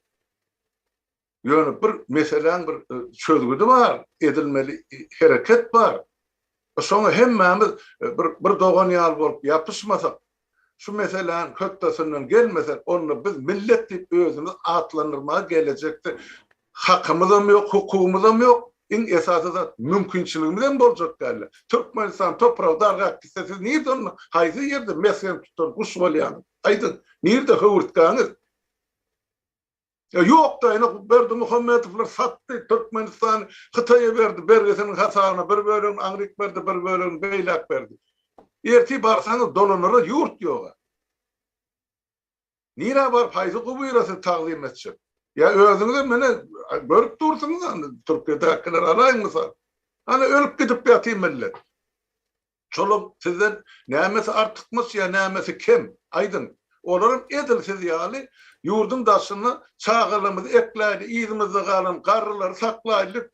Ýöne bir meseläň bir çözgüdi bar, edilmeli hereket bar. Şoňa hemmämiz bir bir dogan ýaly bolup ýapyşmasak, şu meseläniň hötdesinden gelmesek, onda biz millet diýip özümizi atlandyrmaga gelejekde hakymyzam ýok, hukugymyzam ýok, iň esasy zat mümkinçiligimizem boljak däldir. Türkmenistan topragy dargap gitse siz nirde onda haýsy ýerde mesgen tutan guş bolýaňyz? Aýdyň, nirde höwürtgäňiz? Ýa ýok-da, ine Berdimuhamedowlar satdy Türkmenistany Hytaýa berdi, bergisiniň hasabyna bir bölegini aňryk berdi, bir bölegini beýläk berdi. Ertir barsaňyz dolanara ýurt ýog-a. Nirä baryp haýsy gubyra siz tagzym etjek? Ýa özüňizem mine görüp dursuňyz indi Türkiýedäkileri alaýyň mysal. Ana ölüp gidip ýatyr millet. Şolaň sizden nämesi artykmaç ýa nämesi kem, aýdyň? Olaram edil siz ýaly ýurduň daşynda çagalarymyzy ekläýli, yzymyzda galan garrylary saklaýly,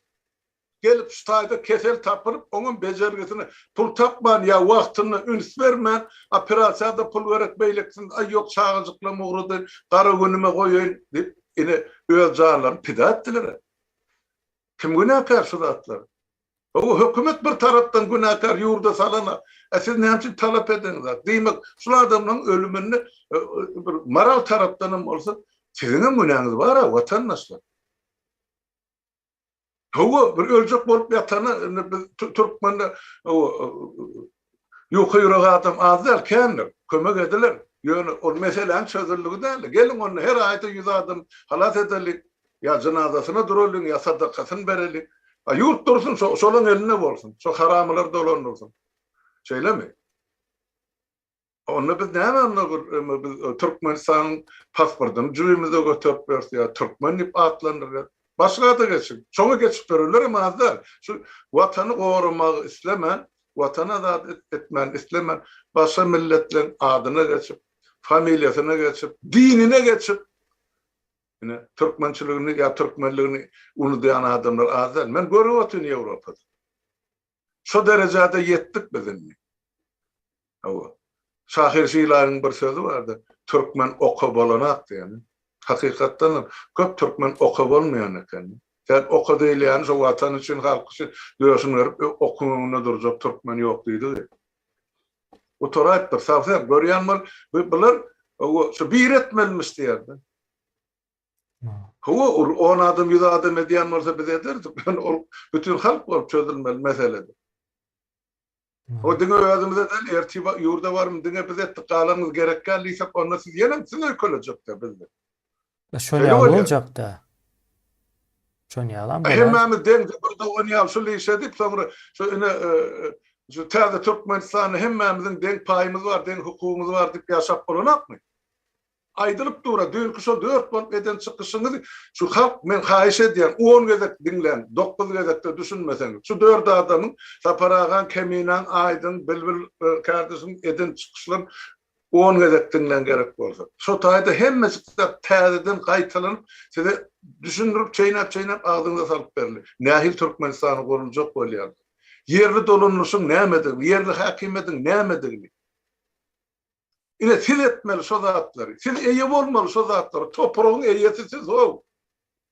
gelip şu taýda kesel tapylyp, oňam bejergisine pul tapman ýa wagtynda üns bermän, operasiýa-da pul gerek, beýlekisinde, aý ýok çagajyklarym ugrady, gara günüme goýaýyn diýip, ine öz janlaryny pida etdiler-ä. Kim günäkär şu zatlara? Hawa, hökümet bir tarapdan günäkär ýurda salana. E siz näme üçin talap edeňizok? Diýmek, şul adamlaryň ölüminde bir moral tarapdan hem bolsa siziň hem günäňiz bar-a, watandaşlar. Hawa, bir öljek bolup ýatana indi biz türkmende ýuka ýürek adam az däl, kändir. Kömek ediler. Ýöne ol meseläniň çözüldigi däl. Geliň onda her aýda 100 adam halas edeli. Ýa jynazasyna duralyň, ýa sadakasyny bereliň. A ýurt dursun, şo, şolaň elinde bolsun. Şo haramylar dolandyrsyn. Şeýlemi? Onda biz näme onda bir biz Türkmenistanyň pasportyny jübimizde göterip ýörüs ýa türkmen diýip atlandyrýar. Başga-da geçiň. Şoňa geçip ýörenler hem az däl. Şu watany goramagy islemän, watana zat etmäni islemän, başga milletleriň adyna geçip, familiýasyna geçip, dinine geçip, Ine, türkmençiligini ýa türkmenligini unudýan adamlar az däl. Men görüp otyryn Ýewropada. Şo derejä-de ýetdik biz indi. Hawa. Şahyr Şilaýyň bir sözi bardy, Türkmen oka bolanak diýen. Hakykatdan hem köp türkmen oka bolmaýan eken. Sen oka diýilýäni şo watan üçin, halk üçin döşüni berip okuň öňünde durjak türkmen ýok diýdigi. Gutaraýypdyr. Sag görýän bol, bular şu bir etmelimiş diýerdi. Hawa, on adam, 100 adam edýän bolsa biz ederdik. Ýöne ol bütin halk bolup çözülmeli meseledir. O diňe özümize däl, ertir ýurda baryp diňe biz etdik, galanymyz gerek däl diýsek, onda siz ýene siz öýkelejekde bizde. Şol ýaly boljakda. Şol ýalam bolar. Hemmämiz deň bir dogan ýaly şul işe diýip, soňra şu ine şu täze Türkmenistanda hemmämiziň deň paýymyz bar, deň hukugymyz bar diýip ýaşap bolanokmy? Aýdylyp dur-a, düýnki şol dört bolup eden çykyşyňyzy şu halk, men haýyş edýän, on gezek diňläň, dokuz gezekde düşünmeseňiz. Şu dört adamyň, Sapar agaň, Keminaň, Aýdyň, Bilbil kardeşiň eden çykyşlaryny on gezek diňläň gerek bolsa. Şo taýda hemmejik zat täzeden gaýtalanyp, size düşündirip, çeýnäp-çeýnäp agzyňyza salyp berildi. Nähili Türkmenistany guruljak bolýarlar. Ýerli dolanyşyň nämedigini, ýerli häkimiýetiň nämedigini. Ine siz etmeli şo zatlary. Siz eýe bolmaly şo zatlara. Topragyň eýesi siz how.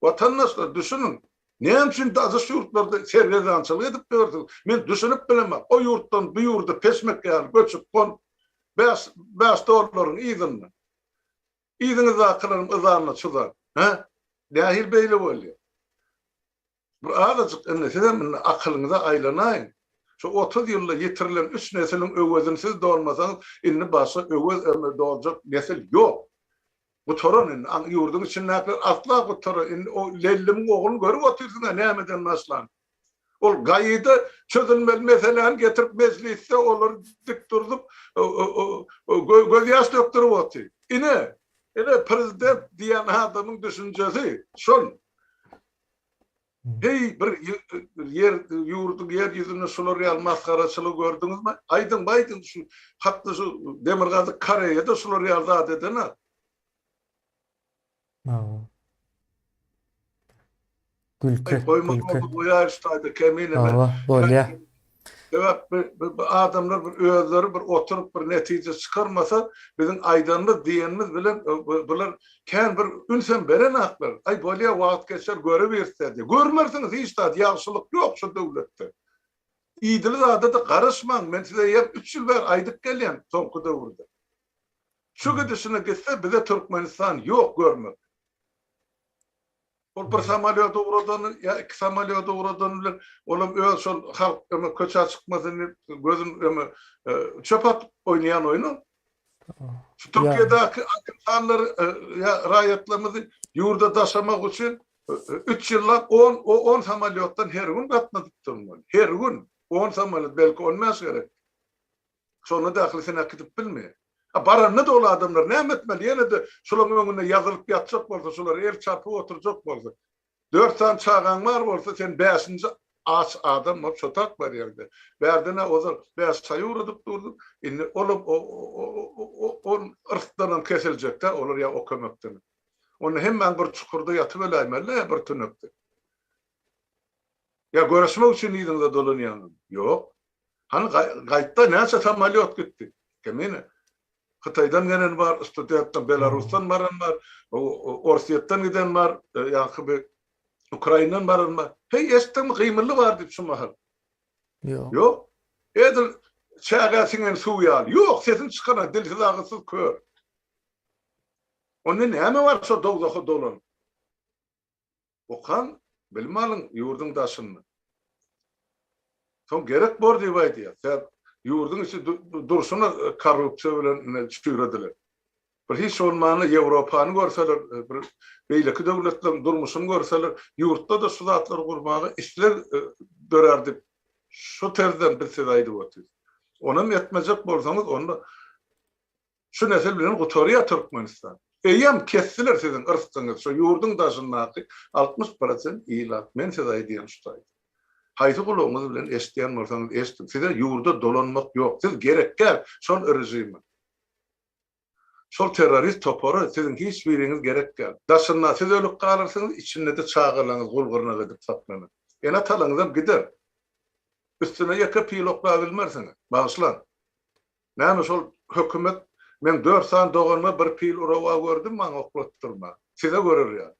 Watandaşlar düşüniň. Näme üçin daş ýurtlarda sergezdançylyk edip ýörsüňiz? Men düşünip bilemok. O ýurtdan bu ýurda peşmek ýaly göçüp gonup 5 5 dollaryň yzynda. Yzyňyzdakylaryň yzanyna çyzan. Hä? Nähili beýle bolýar? Bir azajyk indi sizem indi akylyňyza aýlanaýyň. Şu 30 ýylda ýitirilen üç nesiliň öwezini siz dolmasaňyz, indi başga öwez ömür doljak nesil ýok. Gutaran indi, aň ýurduň içindäkiler asla gutaran. Indi o Lellimiň ogluny görüp otyrsyň-a nämeden başlan. Ol gaýyda çözülmeli meseläni getirip mejlisde olary dik durzup, gözýaş dökdürip otyr. Ine, ine prezident diýen adamyň düşünjesi şol. Heý, bir ýer ýurduň ýer ýüzünde şular ýaly masgaraçylygy gördüňizmi? Aýdyň, aýdyň şu hatda şu Demirgazyk Koreýada şular ýaly zat eden-ä. Gülki, gülki. Goýaý şu taýda kemine. Hawa, bolýa. Sebäp bu adamlar bir özleri bir oturyp bir netije çykarmasa, biziň aýdanymyz, diýenimiz bilen bular kän bir ünsem berenaklar. Aý bolýa wagt geçer görübirisdä diýip. Görmersiňiz hiç zat, ýagşylyk ýok şu döwletde. Idili zada-da garaşmaň, men size ýa üç ýyl bäri aýdyp gelýän soňky döwürde. Şu gidişine gitse bize Türkmenistan ýok görmek. Ol bir samolýot ugradany ýa iki samolýot ugradany bilen olam öz şol halk öme köçä çykmasyn diýip gözün öme çöp atyp oýnaýan oýny. Şu Türkiýedäki insanlary ýa raýatlarymyzy ýurda daşamak üçin üç ýyllap on on samolýotdan her gün gatnadyp durmaly. Her gün on samolýot belki on bäş gerek. Şonda-da ählisini äkidip bilmeýär. A baranda-da ol adamlar näme etmeli? Ýene-de şularyň öňünde ýazylyp ýatjak bolsa, şulara el çarpyp oturjak bolsa. Dört sany çagaň bar bolsa, sen bäşinji aç adam bolup şo tak barýaň-da. Bärden-ä ozal bäş çaý ugradyp durdyk, indi olam ol yrsdanam kesiljek-dä, olar ýa o kömekden. Onda hemmäň bir çukurda ýatyp öläýmeli-dä ýa bir tünekde. Ýa göreşmek üçin yzyňyza dolanýaňyzmy? Ýok. Hany gaýtda näçe samolýot gitdi? Kemine. Hytaýdan gelen bar, studentden Belarusdan baran bar, Orsýetden giden bar, ýaňky bir Ukrainadan baran bar. Heý, eşitdiňmi, gymyldy bar diýip şu mahal. Ýok. Ýok. Edil çägä siňen suw ýaly. Ýok, sesini çykaran dilsiz agyzsyz kör. Onda näme bar şo dowzaha dolanyp? Okaň, bilim alyň ýurduň daşynda. Soň gerek bor diýip aýdýar. Sebäp ýurduň içi durşuna korrupsiýa bilen çüýrediler. Bir hiç bolmanda Ýewropany görseler, bir beýleki döwletleriň durmuşyny görseler, ýurtda-da şu zatlary gurmaga isleg dörär diýip, şu terzden biz size aýdyp otyrys. Onam etmejek bolsaňyz, onda Şu nesil bilen gutarýar Türkmenistan. Eýýäm kesdiler siziň yrsgyňyzy şo ýurduň daşyndaky 60 prosent ilat. Men size aýdýan şu taýda. Haýsy gulagyňyz bilen eşitýän bolsaňyz eşidiň. Size ýurda dolanmak ýok. Siz gerek däl şol režime. Şol terrorist topara siziň hiç biriňiz gerek däl. Daşynda siz ölüp galarsyňyz, içinde-de çagalaryňyz gul gyrnak edip saklanar. Ene-atalaryňyzam gider. Üstüne ýeke pil oklabilmersiňiz. Bagyşlaň. Näme şol hökümet meň dört sany doganyma bir pil urawa gördüm maňa oklatdyrma. Size görer ýaly.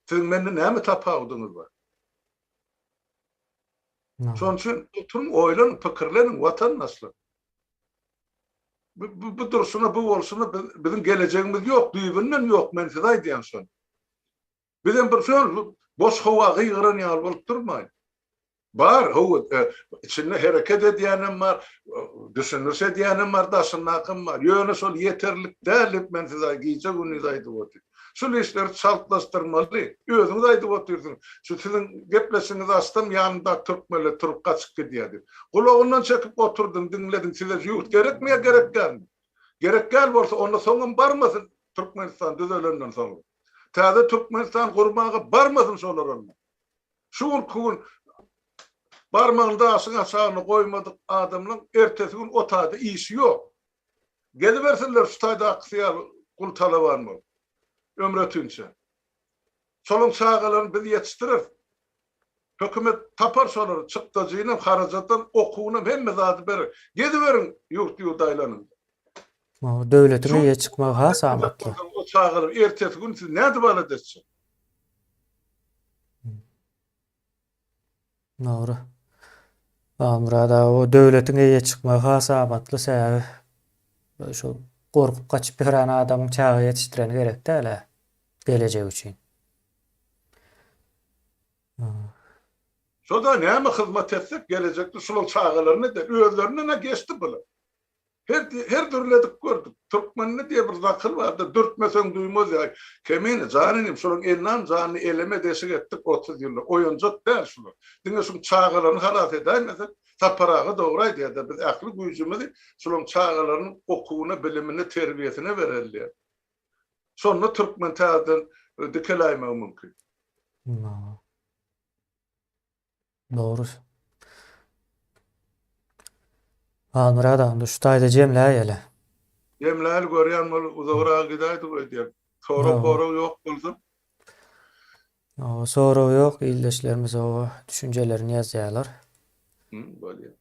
Siziň menden näme tapawudyňyz bar? Şonuň üçin oturyň, oýlanyň, pikirleniň, watandaşlar. Bu, bu durşuna, bu bolşuna biz, biziň gelejegimiz ýok, düýbünden ýok, men size aýdýan şony. Bizem bir şol boş howa gygyran ýaly bolup durmaýyn. Bar, hawa, içinde hereket edýänem bar, düşündiriş edýänem bar, daşyndakam bar. Ýöne şol ýeterlik däl diýip men size gije-gündiz aýdyp otyryn. Şul işleri çaltlaşdyrmaly. Özüňiz aýdyp otyrsyňyz. Şu siziň gepleşigiňizi açsam ýanymdaky türkmenler turup gaçyp gidýär diýip. Gulagyndan çekip oturdym, diňledim. Size ýurt gerekmi ýa gerek dälmi? Gerek däl bolsa onda soňam barmasyn Türkmenistan düzelenden soňra. Täze Türkmenistan gurmaga barmasyn şolar onda. Şu günki gün barmagyny daşyň aşagyna goýmadyk adamlaň ertesi gün o taýda işi ýok. Gezibersinler şu taýdakysy ýaly gul talaban bolup. Ömretinçe. Şolaň çagalaryny biz ýetişdireris. Hökümet tapar şolary, çykdajynam, harajatam, okuwynam hemme zady berer. Geziberiň ýurt-ýurt aýlanyň. Döwletiň eýe çykmagy has amatly. O çagalar ertesi gün siz nädip alada etjek? Dogry. Halmyrat aga o döwletiň eýe çykmagy has amatly sebäbi şu gorkup gaçyp ýören adamyň çaga ýetişdireni gerek däl-ä gelejek üçin. Şo-da näme hyzmat etsek gelejekde şulaň çagalaryna eder. Özlerinden-ä geçdi bular. Her her dürli edip gördük. Türkmende diýe bir nakyl bardyr, dürtmeseň duýmaz ýaý. Kemine, jan inim, şolaryň endam janyny eleme deşik etdik 30 ýylda. Oýanjak däl şular. Diňe şuň çagalaryny halas edäýmesek, Sapar aga dogry aýdýar-da, biz ähli güýjümizi şularyň çagalarynyň okuwyna, bilimine, terbiýesine bereli diýýär. Şonda türkmen täzeden dikeläýmegi mümkin. Dogry. Halmyrat aga, şu taýda jemläýeli. Jemläýeli görýän bol uzagyraga gidäýdik öýdýän. Sorag porag ýok bolsa. Hawa, sorag ýok, ildeşlerimiz hawa düşünjelerini ýazýarlar. Bolýar.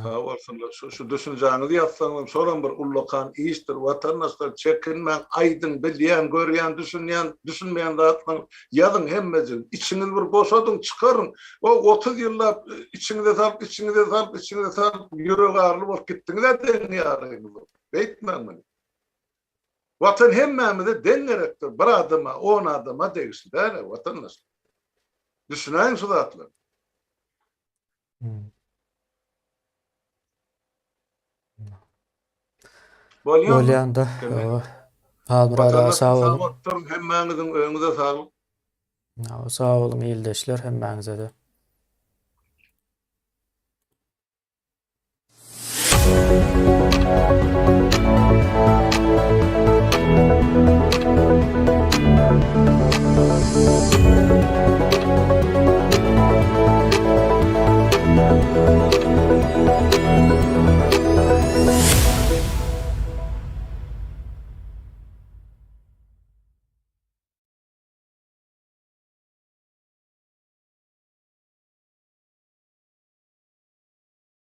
Sag bolsunlar. Şu şu düşünjäňizi ýazsaňyzam şolam bir ullakan işdir. Watandaşlar çekinmäň, aýdyň, bilýän, görýän, düşünýän, düşünmeýän zatlaryňyzy ýazyň hemmejigini. Içiňizi bir boşadyň, çykaryň. O 30 ýyllap içiňize salyp, içiňize salyp, içiňize salyp ýüregarly bolup gitdiňiz-ä deň ýaryňyz. Beýtmäň muny. Watan hemmämize deň gerekdir. Bir adama, on adama degişli däl-ä watandaşlar. Düşünäýiň şu zatlara. Bolýan. Bolýanda. Halmyrat aga sag boluň. Hemmäňiziň öňüňize saglyk. Sag boluň ildeşler hemmäňize-de.